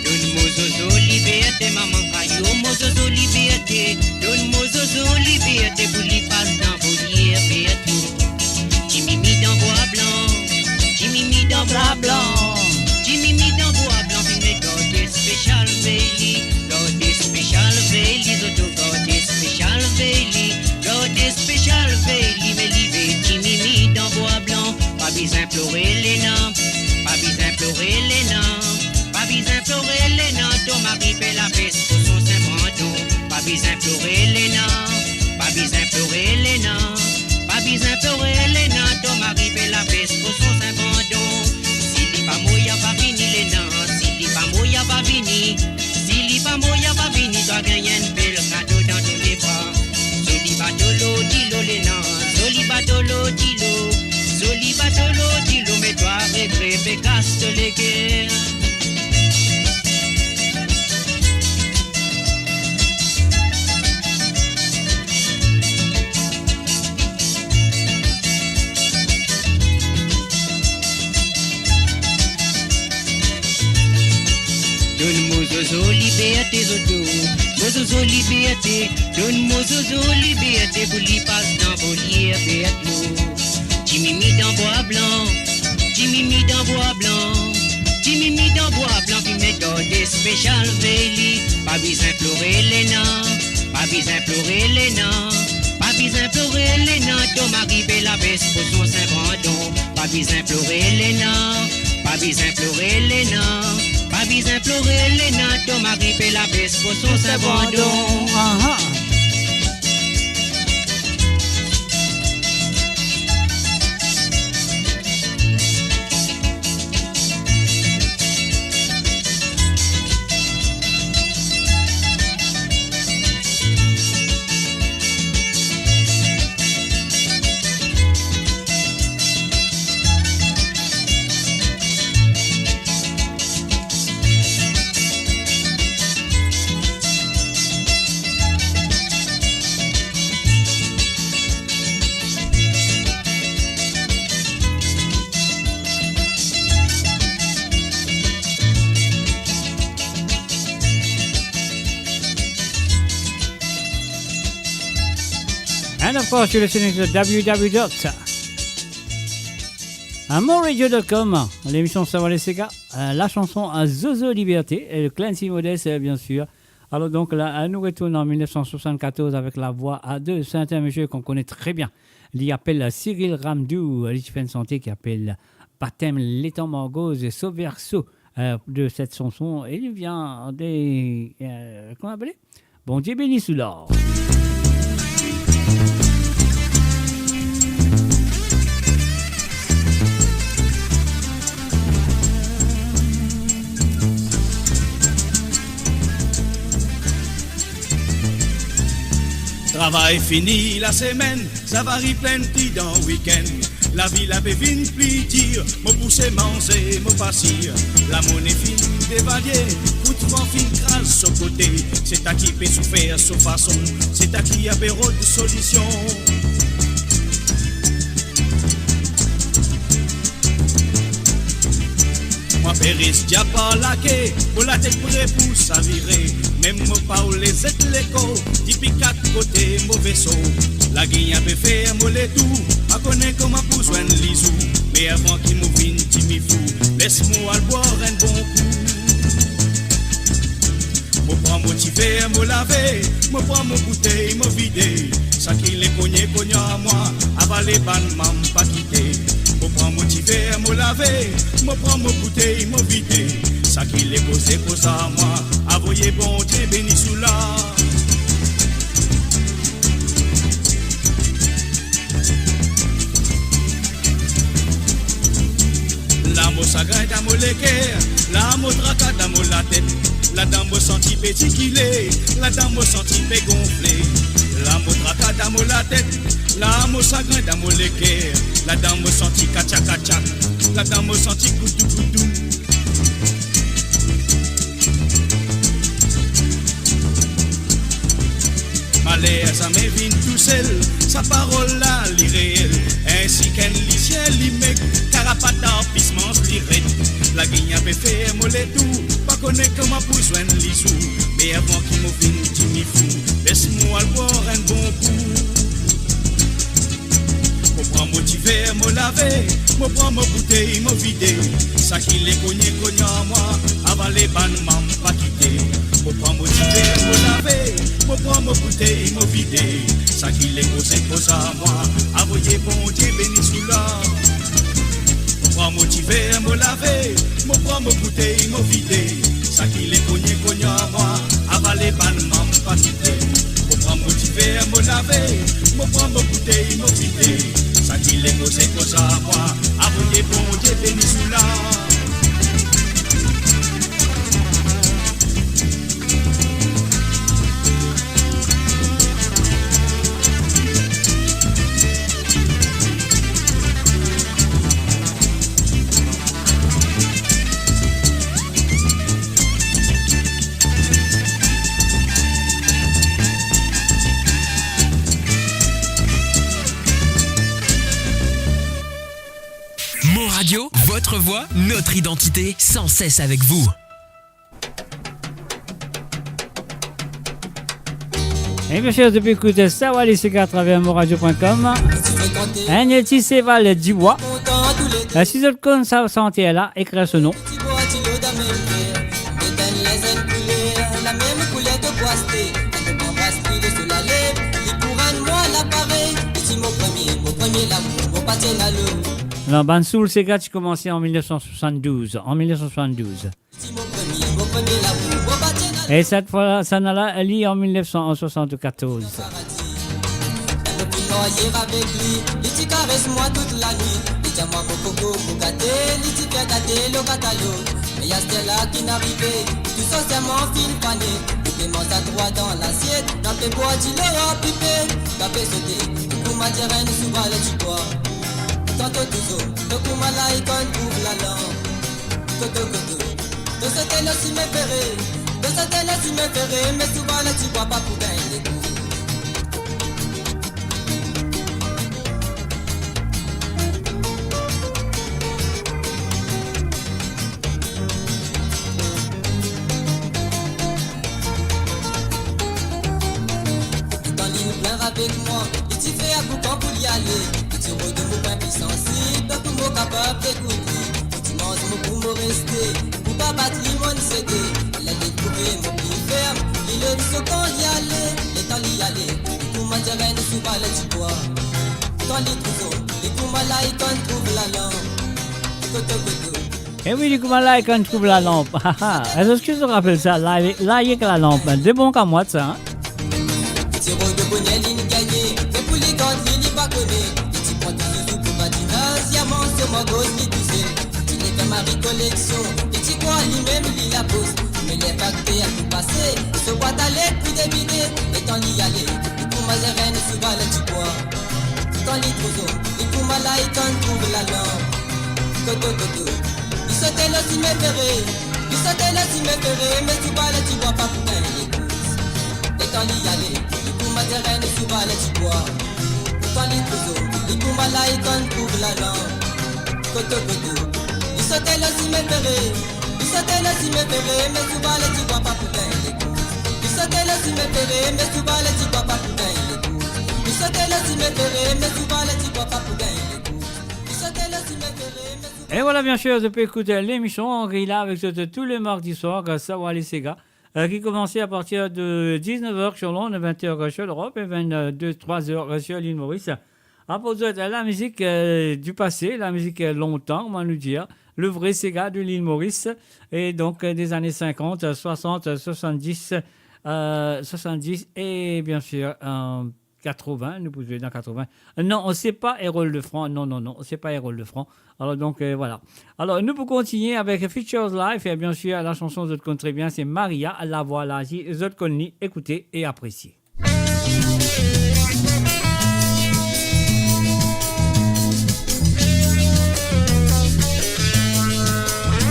Donn mo zozo liberte, mama kayo, mo zozo liberte. Donn mo zozo liberte pou li pas dan volier. Bwa Blan. Ti Mimi dan Bwa Blan finn met garde spesial vey li, garde spesial vey li, zot tou garde spesial vey li, garde spesial vey li, me li vey Ti Mimi dan Bwa Blan. Pa bizin plore Lena, pa bizin plore Lena, pa bizin plore Lena, to mari pe lapes koson Sin Brandon. Pa bizin plore Lena, pa bizin plore Lena, pa bizin plore Lena, to mari pe lapes koson Sin Brandon. Si li pa mor, li ava vini Lena, si li pa mor, li ava vini, si li pa mor, li ava vini, to gagn enn bel kado dan to lebra. Zoli bato lor dilo Lena, zoli bato lor dilo, zoli bato lor dilo, me twa regrete kas to leker. Donn mo Zozo liberte, Zozo, mo Zozo liberte, donn mo Zozo liberte pou li pas dan volier bet lor. Ti Mimi dan Bwa Blan, Ti Mimi dan Bwa Blan, Ti Mimi dan Bwa Blan finn met garde spesial vey li. Pa bizin plore Lena, pa bizin plore Lena, pa bizin plore Lena, to mari pe lapes koson Sin Brandon. Pa bizin plore Lena, pa bizin plore Lena, pa bizin plore Lena, to mari pe lapes koson Sin Brandon. Aha. And of course, you're listening to W W W dot amor radio dot com. L'émission Savoir les Séga, euh, la chanson à Zozo Liberté et le Clancy Modeste, euh, bien sûr. Alors donc là, euh, nous retournons en mille neuf cent soixante-quatorze avec la voix à deux, c'est un monsieur qu'on connaît très bien. Li apel Cyril Ramdou, li ti fer enn sante ki apel Batem Letan Margoz, so verso, euh, de cette chanson, et il vient de, euh, comment appeler ? Bondie beni Soula. Travay fini lasemenn, sa vari plenn pli dan wikenn. Lavi la pe vinn pli dir, mo pouse manze, mo pa sir. Lamone finn devalie, kout van finn kraz so kote. Se ta ki pe soufer so fason, se ta ki a pe rod solision. Mwa pe res diab par lake, mo latet pre pou savire. Mem mo pa oule zet lekor, dipi kat kote mo veso. Lagign pe fer mo letour, pa kone kouma pou zwenn lizour. Me avan ki mo vinn dimi fou, les mo al bwar enn bon kou. Mo pran mo ti ver, mo lave, mo pran mo boutey, mo vide. Sa ki le kogne, kogne a mwa, avale bann mam pa kite. Mo pran mo ti ver, mo lave, mo pran mo boutey, mo vide. Sa ki le koze, koze a mwa, avoye Bondie beni Soula. La mo sagrin dan mo leker, la mo traka dan mo latet. Ladan mo santi pe zikile, ladan mo santi pe gonfle. La mo traka dan mo latet, la mo sagrin dan mo leker. Ladan mo santi katya katya, ladan mo santi goutou goutou. Maler zame vinn tousel, sa parol la li reel. Ensi ki enn lisien li mek, karapat ar pis manz li red. Lagign pe fer mo letour, pa kone kouma pou zwenn lizour. Me avan ki mo vinn dimi fou, les mo al bwar enn bon kou. Mo pran mo ti Ver mo lave, mo pran mo boutey, mo vide. Sa ki le kogne kogne an mwa, avale bann mam pa kite. Mo pran mo diver, mo lave, mo pran mo boutey, mo vide. Sa ki le koze koze an mwa, avoye Bondie beni sou la. Mo pran mo diver, mo lave, mo pran mo boutey, mo vide. Sa ki le kogne kogne an mwa, avale bann mam pa kite. Mo pran mo diver, mo lave, mo pran mo boutey, mo vide. Sa ki le koze koze an mwa, avoye Bondie beni sou la. Mon Radio, votre voix, notre identité, sans cesse avec vous. E bien sir, depi kout Sawali Sega atraver moradio pwin kom. Enn ti Seval Dibwa. E si zot konn sa santer la, ekrir so nom. Non, bann soul sega ti koumanse an mil nef san swasanndouz, an mil nef san swasanndouz. E set fwa la, sa la, li an mil nef san swasannkatorz. Letan linn plin avek mwa, li ti fer boukan pou li ale. Li ti rod mo pwin pli sansib, dan pou mo kapav ekout li. Mo ti manz mo pou mo reste, pou pa bat li monn sede. Ler li trouve mo pli ferm, li lev so kan li ale. Letan li ale, li kouma dir enn souval dibwa. Kan li trouv zot, li kouma la li kan trouv lalanp. Koto koto. E wi, li kouma la li kan trouv lalanp. Eski zot rapel sa? La, la, yek lalanp. De bon kamwad sa, hein? Ti rod boner linn gagne, me pou li gard li, li pa kone. Li ti pran tou zouzou pou badinaz, diaman so mwa gos li tousel. Ti letan mari koleksion, li ti krwar limem li lapos. Me ler fakter a tou pase, so bwat a let pou devide. Letan li ale, li kouma dir enn souval dibwa. Kan li trouv zot, li kouma la li kan trouv lalanp. Koto koto. Li sote lor sime fere, li sote lor sime fere, me souval dibwa pa pou gagn lekous. Letan li ale, li kouma dir enn souval dibwa. Kan li trouv zot, li kouma la li kan trouv lalanp. Koto koto. Li sote lor sime fere, li sote lor sime fere, me souval dibwa pa pou gagn lekous. Li sote lor sime fere, me souval dibwa pa pou gagn lekous. Li sote lor sime fere, me souval dibwa pa pou gagn lekous. Li sote lor sime fere, me souval... Et voilà, bien sûr, zot pe ekout lemision Anri la avek zot tou le mardi soir, gras a Wally Sega, euh, ki koumans a partir de diznef er sur Londres, vent er sur l'Europe e vennde, trwa er sur lil Moris. Apre zot, lamizik, euh, du pase, lamizik, euh, lontan, kouma nou dir, le vre sega de lil Moris, e donk, euh, dezane sinkant, swasant, swasanndis, euh, swasanndis e bien sûr, euh, katrovin, nou pou zwe dan katrovin. Non, se pa Erol Lefranc, non, non, non, se pa Erol Lefranc. Alor donk, euh, voilà. Alor, nou pou kontinie avek Future's Life, e bien sûr, la chanson zot konn tre bien, se Maria, Lavwa Lazi, zot konn li, ekoute e apresie.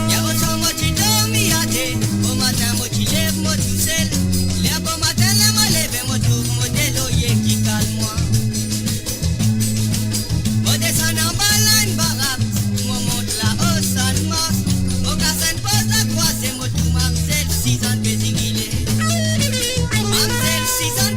Yabo swa mo ti dormi ate, bomatin mo ti lev mo tousel. Ler bomatin la mo leve, mo trouv mo de loye ki kal mwa. Mo desann anba la enn barak, mo mont lao Sann Mars. Mo kas enn poz lakrwaze, mo trouv mamzel Sizann pe zingile. Mamzel Sizann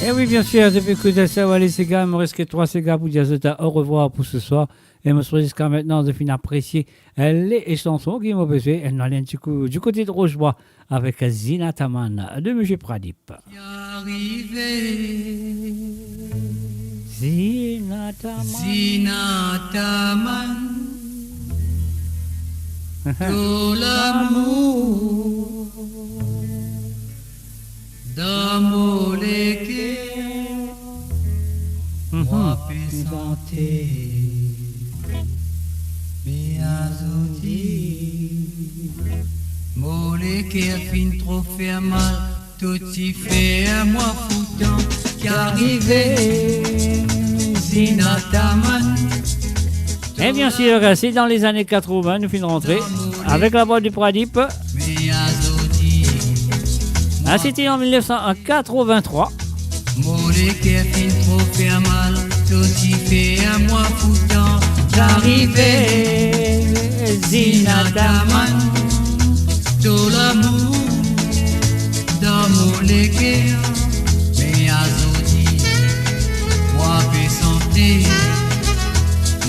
Eh oui, bien sûr, zot pe ekout Sav Ale Sega, mo res ki trwa sega pou dir zot orevwar pou seswar. E mo swete ziska aster zot finn apresie, eh, le chanson ki mo pe zwe, eh, nou al enn ti kou du kote de Rochebwa avek Zinat Aman de Misie Pradip. Ki arive? Zinat Aman. Zinat Aman. To lamour dan mo leker, mhm, mwa pe sante. Me azordi, mo leker finn tro fer mal. To ti fer mwa foutan. Ki arive? Zinat Aman. Eh bien sûr, c'est dans les années quatre-vingts, nou finn rantre avek lavwa de Pradip. Ah, c'était en mille neuf cent quatre-vingt-trois. Mo leker finn tro fer mal, to ti fer mwa foutan. Ki arive? Zinat Aman. To lamour dan mo leker, me azordi, mwa pe sante.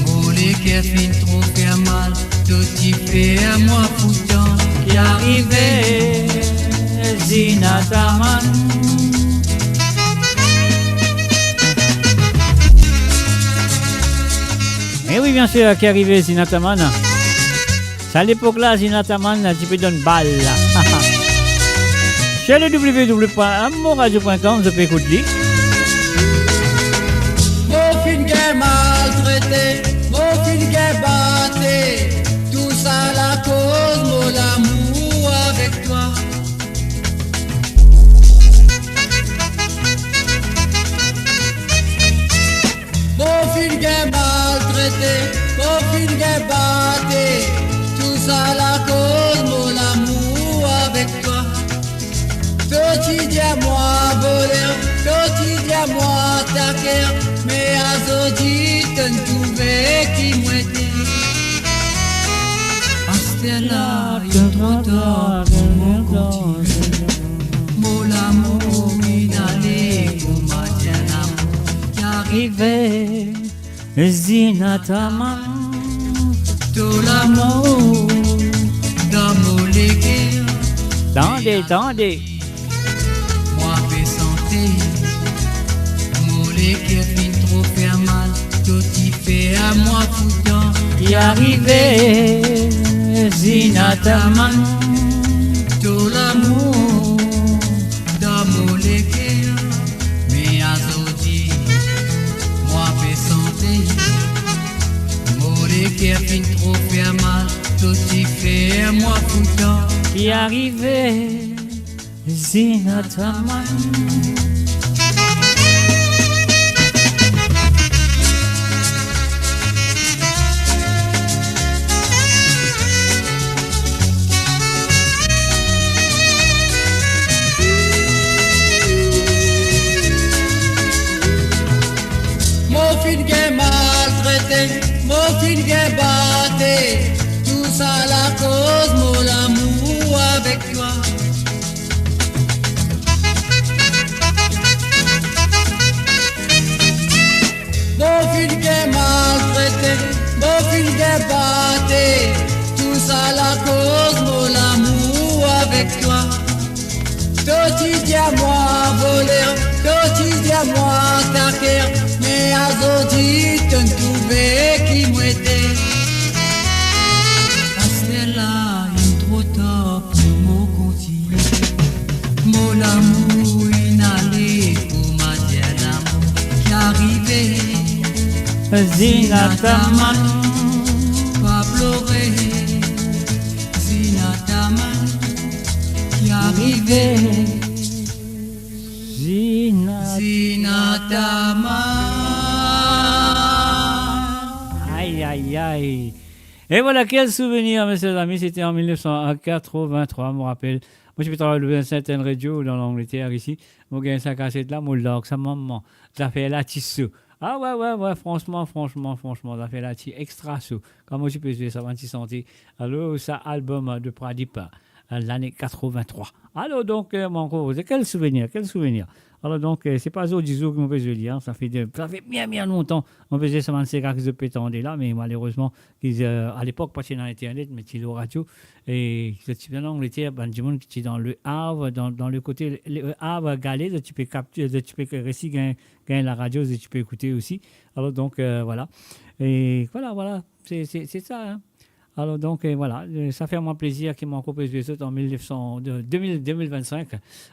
Mo leker finn tro fer mal, to ti fer mwa foutan. Ki arive? Zinat Aman. Eh oui, bien sûr, ki arive? Zinat Aman. Sa lepok la, Zinat Aman ti pe donn bal. Sur le w w w point moradio point com, zot pe ekout li. Mo finn gagn maltrete, mo finn gagn bate, tousala akoz mo lamour avek twa. Mo finn gagn maltrete, mo finn gagn bate, tousala akoz mo lamour avek twa. To ti dir mwa voler, to ti dir mwa taker, me azordi to'nn trouve ki mo ete. Aster la, inn tro tar pou mo kontinie. Mo lamour inn ale kouma dir lamour. Ki arive? Zinat Aman. To lamour dan mo leker. Tande, tande. Mwa pe sante, mo leker finn tro fer mal, to ti fer mwa foutan. Ki arive? Zinat Aman. To lamour dan mo leker, me azordi, mwa pe sante. Mo leker finn tro fer mal, to ti fer mwa foutan. Ki arive? Zinat Aman. Mo finn gagn maltrete, mo finn gagn bate, tousala akoz mo lamour avek twa. Mo finn gagn maltrete, mo finn gagn bate, tousala akoz mo lamour avek twa. To ti dir mwa voler, to ti dir mwa taker, me azordi to'nn trouve ki mo ete. Aster la, inn tro tar pou mo kontinie. Mo lamour inn ale kouma dir lamour. Ki arive? Zinat Aman. Pa plore, Zinat Aman. Ki arive? Zinat Aman. Aïe, aïe, aïe. Et voilà, quel souvenir, mes chers amis, c'était en mille neuf cent quatre-vingt-trois, mo rapel. Mwa, ti pe travay lor Saint Anne Radio, dan Langleter, isi. Mo gagn sa kaset la, mo larg sa, mama. Zafer la ti so. Ah ouais, ouais, ouais, franchement, franchement, franchement, zafer la ti extra so. Kouma ti pe zwe sa, bann ti sante. Alor, sa album de Pradip, euh, lane quatre-vingt-trois. Alor, donk, euh, mwa ankor, quel souvenir, quel souvenir. Alor donk, eh, se pa zordi zour ki mo pe zwe li, sa fer de, sa fer bien, bien lontan mo pe zwe sa bann sega ki zot pe tande la, me malerezman, ki, eh, alepok pa ti ena internet, me ti lor radio, e zot ti pe an Angleter, bann dimoun ki ti dan Le Havre, dan, dan le kote Le Havre, Gale, zot ti pe kapt-, zot ti pe resi gagn, gagn laradio, zot ti pe ekoute osi. Alor donk, eh, vwala. E vwala, vwala. Se, se, se sa, hein. Alor donk, eh, vwala, eh, sa fer mwa plezir ki mo ankor pe zwe zot an mil nef san, de, de mil, de mil vinn-sink.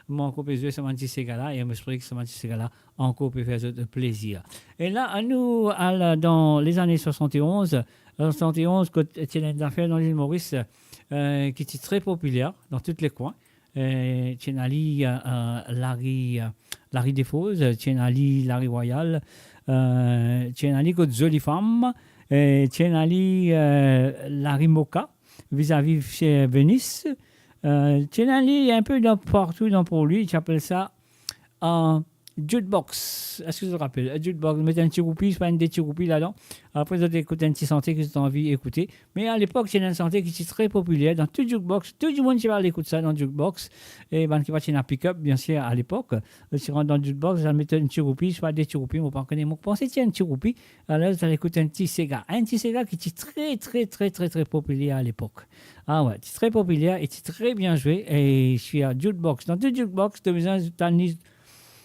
Mo ankor pe zwe sa bann ti sega la, e mo espere ki sa bann ti sega la ankor pe fer zot plezir. E la, anou al dan lezane swasant-e-onz, swasant-e-onz, kot ti ena enn zafer dan Lil Moris, eh, ki ti tre popiler dan tou lekwin. Eh, ti ena li, eh, eh, lari, eh, lari Defoz, ti ena li lari Rwayal, eh, ti ena li kot Zoli Fam, eh, ti ena li, eh, lari Moka, vizavi, eh, Venise, eh, ti ena li inpe dan, partou dan Port Louis, ti apel sa, eh, jukebox. Eski zot rapel? Eh, jukebox, met enn ti roupi, swa enn de ti roupi ladan. Apre, zot ekout enn ti sante ki zot anvi ekoute. Me alepok, ti ena enn sante ki ti tre popiler dan tou jukebox. Tou dimoun ti al ekout sa dan jukebox. E bann ki pa ti ena pickup, biensir, alepok, zot ti rant dan jukebox, zot al met enn ti roupi, swa de ti roupi, mo pa kone, mo panse ti enn ti roupi. Alor, zot al ekout enn ti sega. Enn ti sega ki ti tre, tre, tre, tre, tre popiler alepok. Ah we, ti tre popiler e ti tre bien zwe, e sir jukebox. Dan tou jukebox, to bizin tann li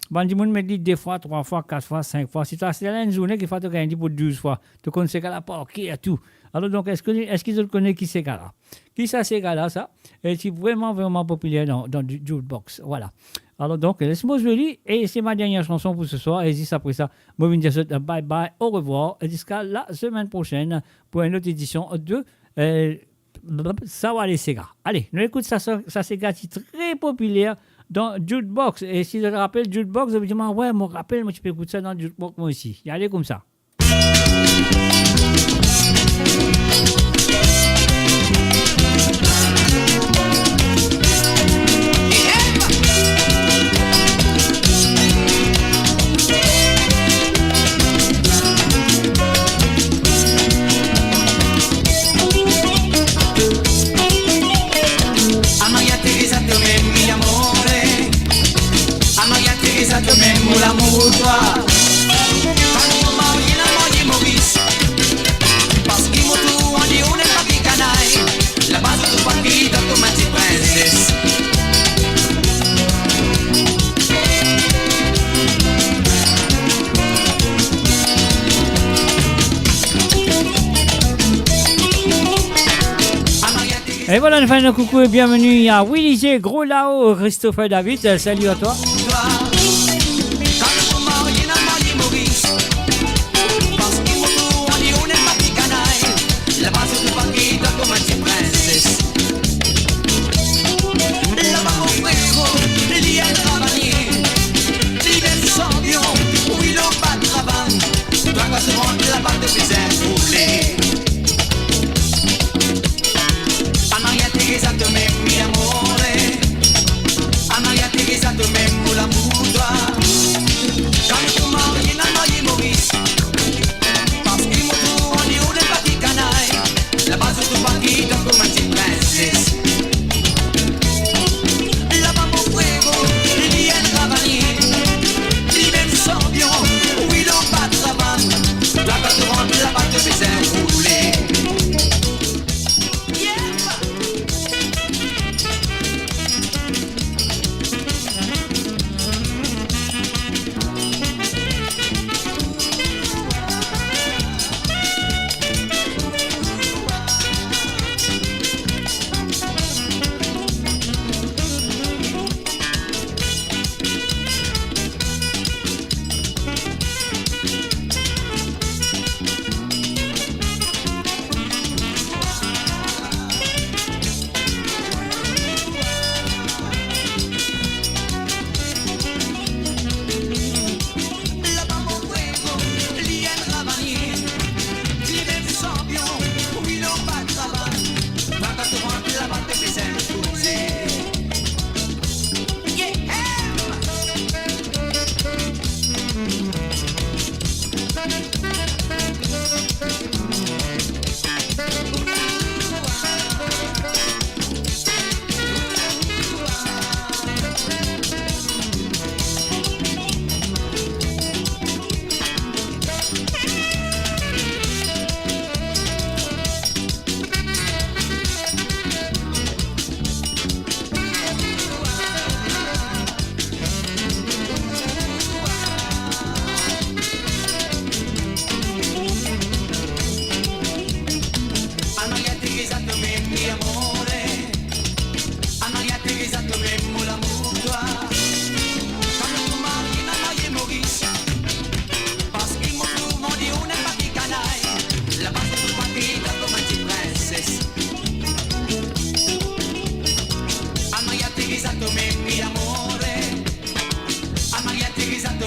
Bann dimoun met li de fwa, trwa fwa, kat fwa, sink fwa. Si to aste la enn zourne, kikfwa to gagn li pou douz fwa. To konn sega la par ker tou. Alor donk, eski, eski zot kone ki sega la? Ki sa sega la, sa? E ti vreman, vreman popiler dan, dan ju-, jukebox. Vwala. Alor donk, les mo zwe li, e se ma dernie sanson pou se swar, e zis apre sa, mo vinn dir zot, bye bye, au revoir, e ziska la semenn prosenn pou enn lot edision de, eh, Sa va ale sega. Ale, nou ekout sa, sa, sa sega ti tre popiler dan jukebox. E si zot rapel jukebox, zot dir mwa, we, mo rapel, mo ti pe ekout sa dan jukebox mwa osi. Li ale koumsa. A Maria Teresa, dame mi amore. A Maria Teresa, dame mon amour pour toi. Kan mo marye, la marye Moris. Parski mo trouv andi ou nek pa ki kanay. Laba zot trouv pa ki dan kouma ti prinses. E vwala, nou fer enn koukou e bienveni a Willy J, Gro Lao, Christopher David, salut à toi. A Maria Teresa, dame mi amore. A Maria Teresa, dame mon amour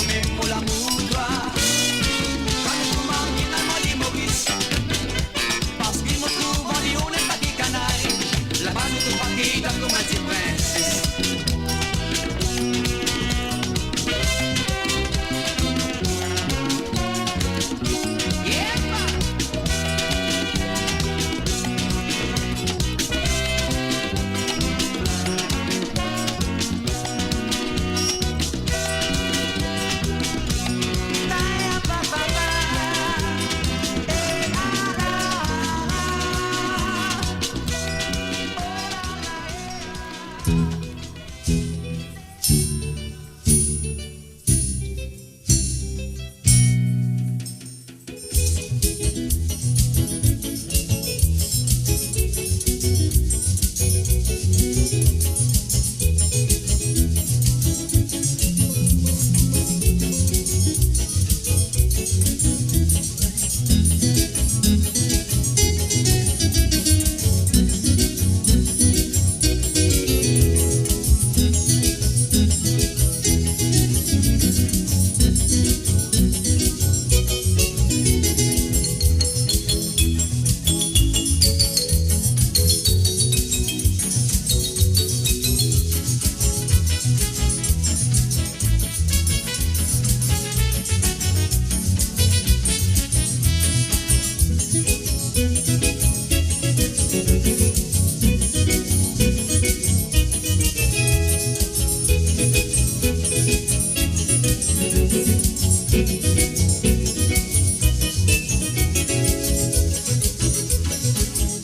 Mem mo lamour twa, kan nou pou marye dan mo Lil Moris. Parski mo trouv an Lyon enn pakete kanay, laba zot tou pakete dan kouma ti prins.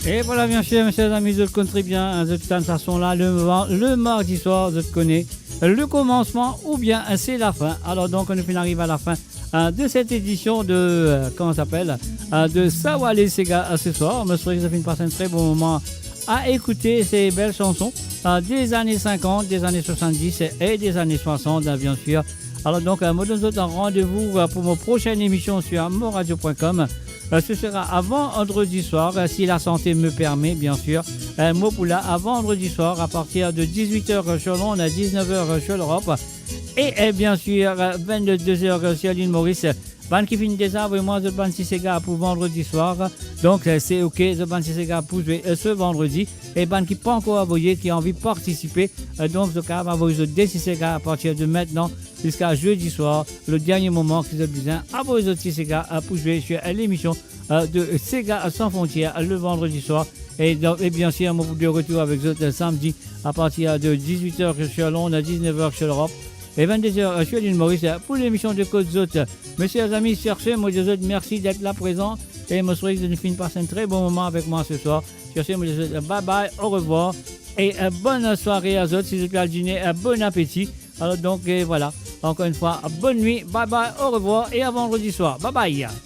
E vwala, bien sir, mesie, zami, zot konn tre bien, zot tann sa son la, le, le mardi swar, zot kone, le komansman oubien se lafin. Alor donk, nou finn ariv a lafin, euh, de cette édition de, euh, comment ça s'appelle, euh, de Sa Wale Sega, euh, ce soir. Mo swete zot finn pas enn tre bon moman a ekoute se bel sanson, euh, des années cinquante, des années soixante-dix et des années soixante, euh, bien sûr. Alor donk, euh, mo donn zot enn randevou, euh, pou mo prosenn emision sur moradio point com. Euh, ce sera à vendredi soir, euh, si la santé me permet, bien sûr. Euh, mo pou la à vendredi soir à partir de dix-huit heures sur l'onde, à dix-neuf heures sur l'Europe. E, e, bien sir, e, vennde er, e, sir Lil Moris. Bann ki finn deza avoy mwa zot bann ti sega pou vandredi swar. Donk, e, se ok, zot bann ti sega pou zwe, e, se vandredi. E bann ki pankor avoye, ki anvi partisipe, e, donk, zot kapav avoy zot de ti sega apartir de mintnan ziska zedi swar, le dernie moman ki zot bizin avoy zot ti sega, e, pou zwe sir, e, lemision, e, de Sega San Frontières, e, le vandredi swar. E donk, e bien sir, mo pou de retour avek zot, e, samdi apartir de dix-huit heures sur l'onde, à dix-neuf heures sur l'Europe, e vennde er, e, sir Lil Moris, e, pou lemision de Kot Zot. Mesie, zami, sir se, mo dir zot mersi d'être là présent, e mo swete zot finn pas enn tre bon moman avek mwa se swar. Sir se, mo dir zot, e, bye bye, au revoir, e, e, bonn sware a zot, si zot pe al dine, e, bon apeti. Alor donk, e, vwala, ankor enn fwa, bonn nwi, bye bye, au revoir, e a vandredi swar. Bye bye.